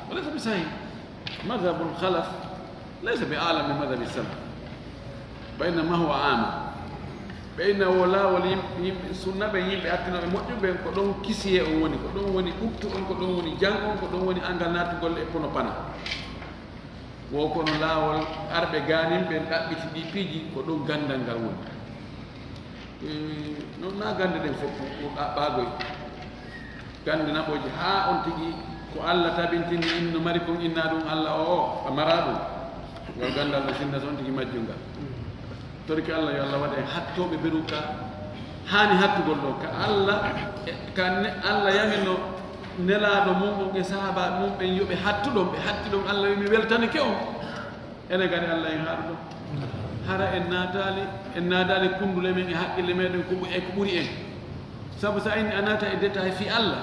Wa laysa bi sahih. Madhhabul khalaf laysa bi a'lam min madhhabi salaf. Baynama huwa 'am. Ɓe inna wo laawol yim-, yimɓe sunna ɓen, yimɓe attinooɓe moƴƴuɓe ɓen, ko ɗon kisiyee on woni, ko ɗon woni ɓuttu on, ko ɗon woni jang on, ko ɗon woni anngal naatugol e pono pana. Wo kono laawol arɓe gaanin ɓen ɗaɓɓiti ɗi piiji, ko ɗon ganndal ngal woni. Eh, non na gannde ɗen fof ko, ko ɗaɓɓaagoy. Gannde naɓooje haa on tigi ko Allah tabintini inno mari kon inna ɗum Allah o, o a mara ɗum. Ngol ganndal no sinna so on tigi majjungal. Torki Allah yo Allah waɗe hattooɓe beru ka haani hattugol ɗon. Ka Allah, ka ne, Allah yamino nelaaɗo mum on e sahaabaaɓe mum ɓen yo ɓe hattu ɗon, ɓe hatti ɗon Allah wi mi weltanike on. Enen kadi Allah en haaɗu ɗon. Hara en naataali, en naadaali kunndule men e haqqille meɗen ko ɓu-, e ko ɓuri en. Sabu so a inni a naata e détail fii Allah,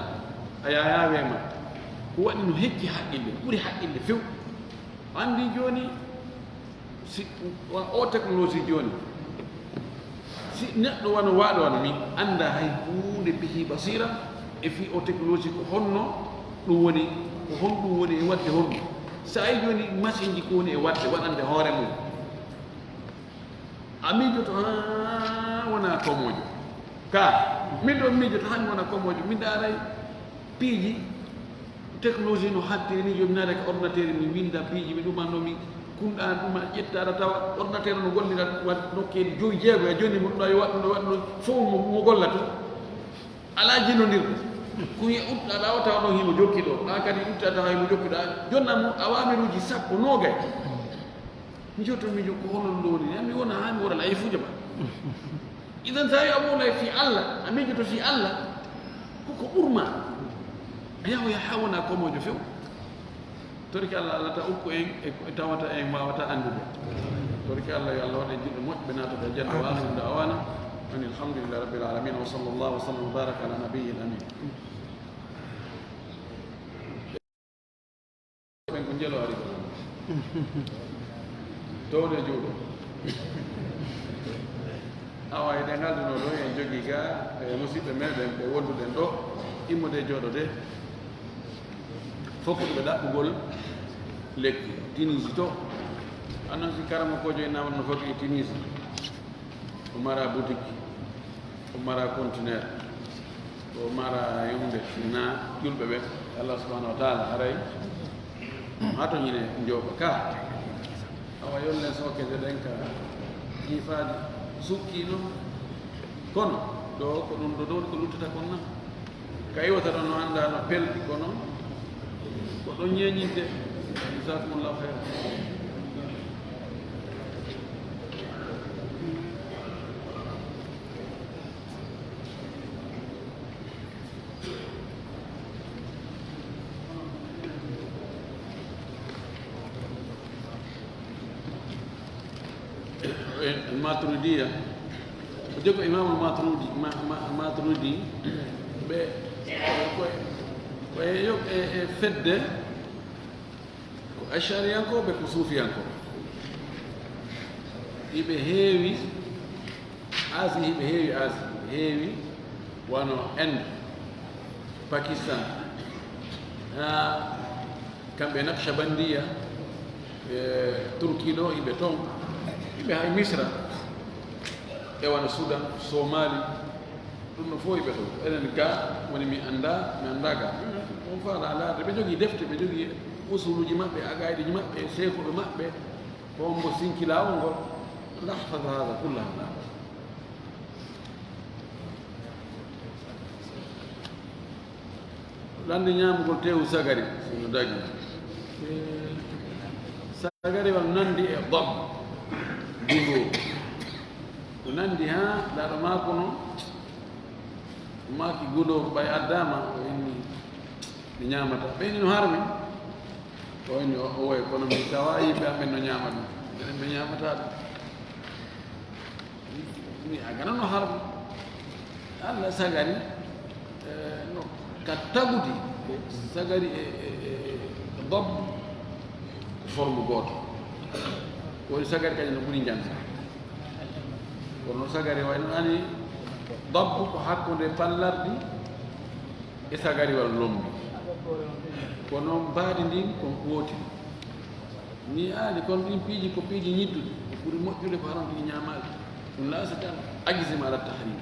a yaayaa weema. Ko waɗi no hecci haqqille, ɓuri haqqille few. Anndi jooni, si, wa-, o technologie jooni, si neɗɗo wano waaɗo wano min, annda hay huunde bihi basira, e fii o technologie ko honno ɗum woni, ko honɗum woni e waɗde honɗum. So a yi jooni machine ji ko woni e waɗde, waɗande hoore mum. A miijoto haa wona komoojo. Ka, min ɗon miijoto haa mi wona komoojo. Mi ndaaray piiji, technologie no hattiri ni, yo mi naata ka ordinateur, mi winnda piiji, mi ɗuma no mi kunɗa, ɗuma ƴettaɗa tawa ordinateur no gollira, wa-, nokkeeli joyi, jeego, e jooni mo ɗuɗa yo waɗ ɗum, ɗo waɗ ɗum, fof mo, mo gollato. Alaa jinondirɗo. Ko wiya uɗɗa ɗa o tawa ɗon himo jokki ɗo. Ɗa kadi uɗɗa tawa himo jokki ɗa. Jonna mo awamiruuji sappo, noogay. Mi jotto mi jokko hono ɗum ɗo woni. Mi wona haa mi wona layifuujo ma. Idan tawi a wona fii Allah, a miijoto fii Allah. Ko ko ɓurma. A yahoya haa wona komoojo few. Torki Allah, Allah ta ukku en e ko tawata en waawata anndude. Torki Allah, yo Allah waɗ en jiɗɓe moƴƴɓe, naatata e janna. Wa akhiru da'wana anil hamdulillahi rabbil alamin. Wa sallallahu wa sallam wa baraka ala nabiyyil amin. Ɓen ko njelo ari ɗo. Towde juuɗe. Awa, eɗen ngalduno ɗo, en jogii ga e musidɓe meɗen ɓe wonduɗen ɗo, immude jooɗode. Fokkuɓe ɗaɓɓugol lekki Tunisie to. Annon si karamokoojo e nawatno foti e Tunisie. O mara boutique, o mara conteneur, o mara yumde na julɓe ɓe. Allah subhanahu wa ta'ala haray hato ñine njooɓa ka. Awa yollen sookede ɗen ka jiifaade sukkii noon. Kono ɗo ko ɗum ɗo ɗon ko luttata kon na. Ka iwata ɗon no annda no pelɗi kono ko ɗon ñeeñinte. Jazakumullahu khairan. Maturidiya, ko joggo Imamul Maturidi, ma, ma, Maturidi, ɓe, ko, ko e, e, e fedde, ko Ashariyankooɓe, ko Suufiyankooɓe. Iɓe heewi Asie, iɓe heewi Asie, iɓe heewi wano Inde, Pakistan, haa kamɓe Naqshbandiya, e Turki ɗo, iɓe ton, iɓe hay Misra, e wano Sudan, Somali, ɗum no fof iɓe ton. Enen ga, woni mi annda, mi annda ga. On faala alaade, ɓe jogii defte, ɓe jogii usuluuji maɓɓe, aqaiduuji maɓɓe, seekooɓe maɓɓe, ko on mbo sinki laawol ngol, nahfadu hada kullahu. Lande ñaamugol teewu sagari, sino dagi. Sagari wal nandi e dab, gundoo. Ko nandi haa, ndaɗo maako no, maaki gundoo ko ɓay addaama, o inni, mi ñaamata. Ɓeyni no harmi. O inni, o, o woy, kono mi tawa yimɓe amen no ñaama ɗum. Enen ɓe ñaamata ɗum. Mi a gana no harmi. Allah sagari, eh, no, ka tagudi, sagari e, e, e, e dabbu ko forme gooto. Woni sagari kadi no ɓuri njannde. Kono sagari way noon ani dabbu ko hakkunde pallardi e sagari walla lombi. Kono mbaadi ndin kon gooti. Ni aali, kono ɗin piiji ko piiji ñidduɗi, ko ɓuri moƴƴude ko haram ɗi ñaamaali. Ɗum la sa tan ajisi ma ala tahrim.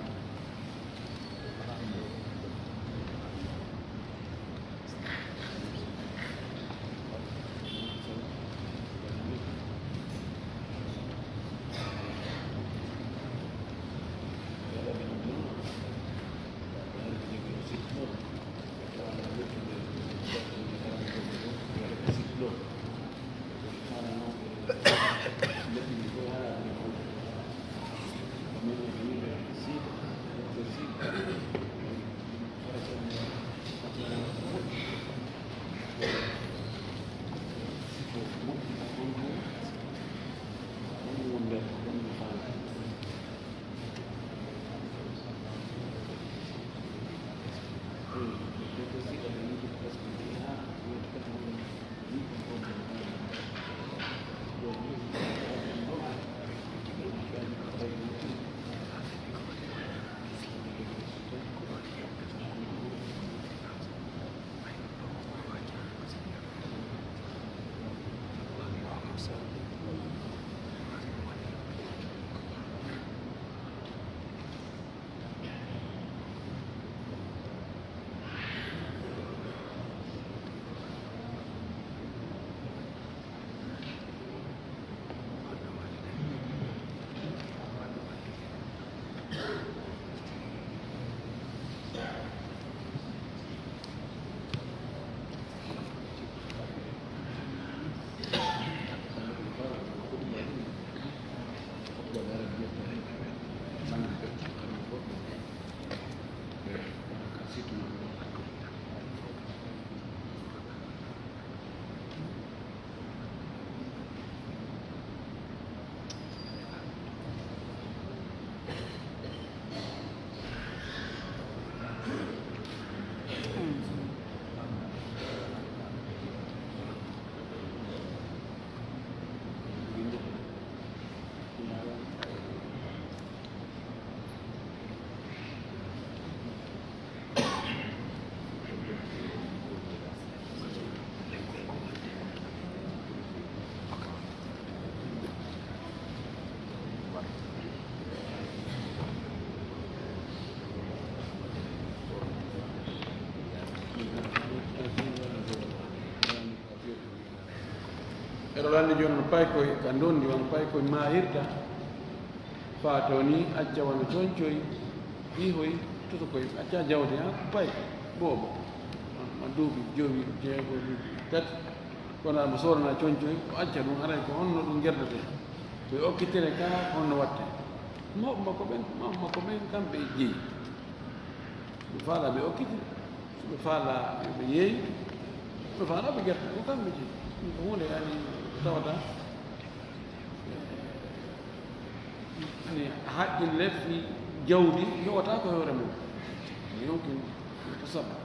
Eɗo lanndi jooni no paykoy ka ndondi, wano paykoy maayirta. Faa to ni acca wano coñcoy, ihoy, tosokoy, acca jawdi, ha, pay, boobo. Ma duuɓi jowi, jeego, tati. Kono mo soorana coñcoy, o acca ɗum, haray ko honno ɗum gerdete? Ko e okkitire ka, honno watte? Mawɓe makko ɓen, mawɓe makko ɓen, kamɓe e jeyi. Ɓe faalaa ɓe okkitire. So ɓe faalaa yo ɓe yeeyu, so ɓe faalaa ɓe gerte, ko kamɓe jeyi. Ɗum ko huunde yani ko tawata, eh, ani haqqille fii jawdi yowata ko hoore mum. Yonkin ko sabba.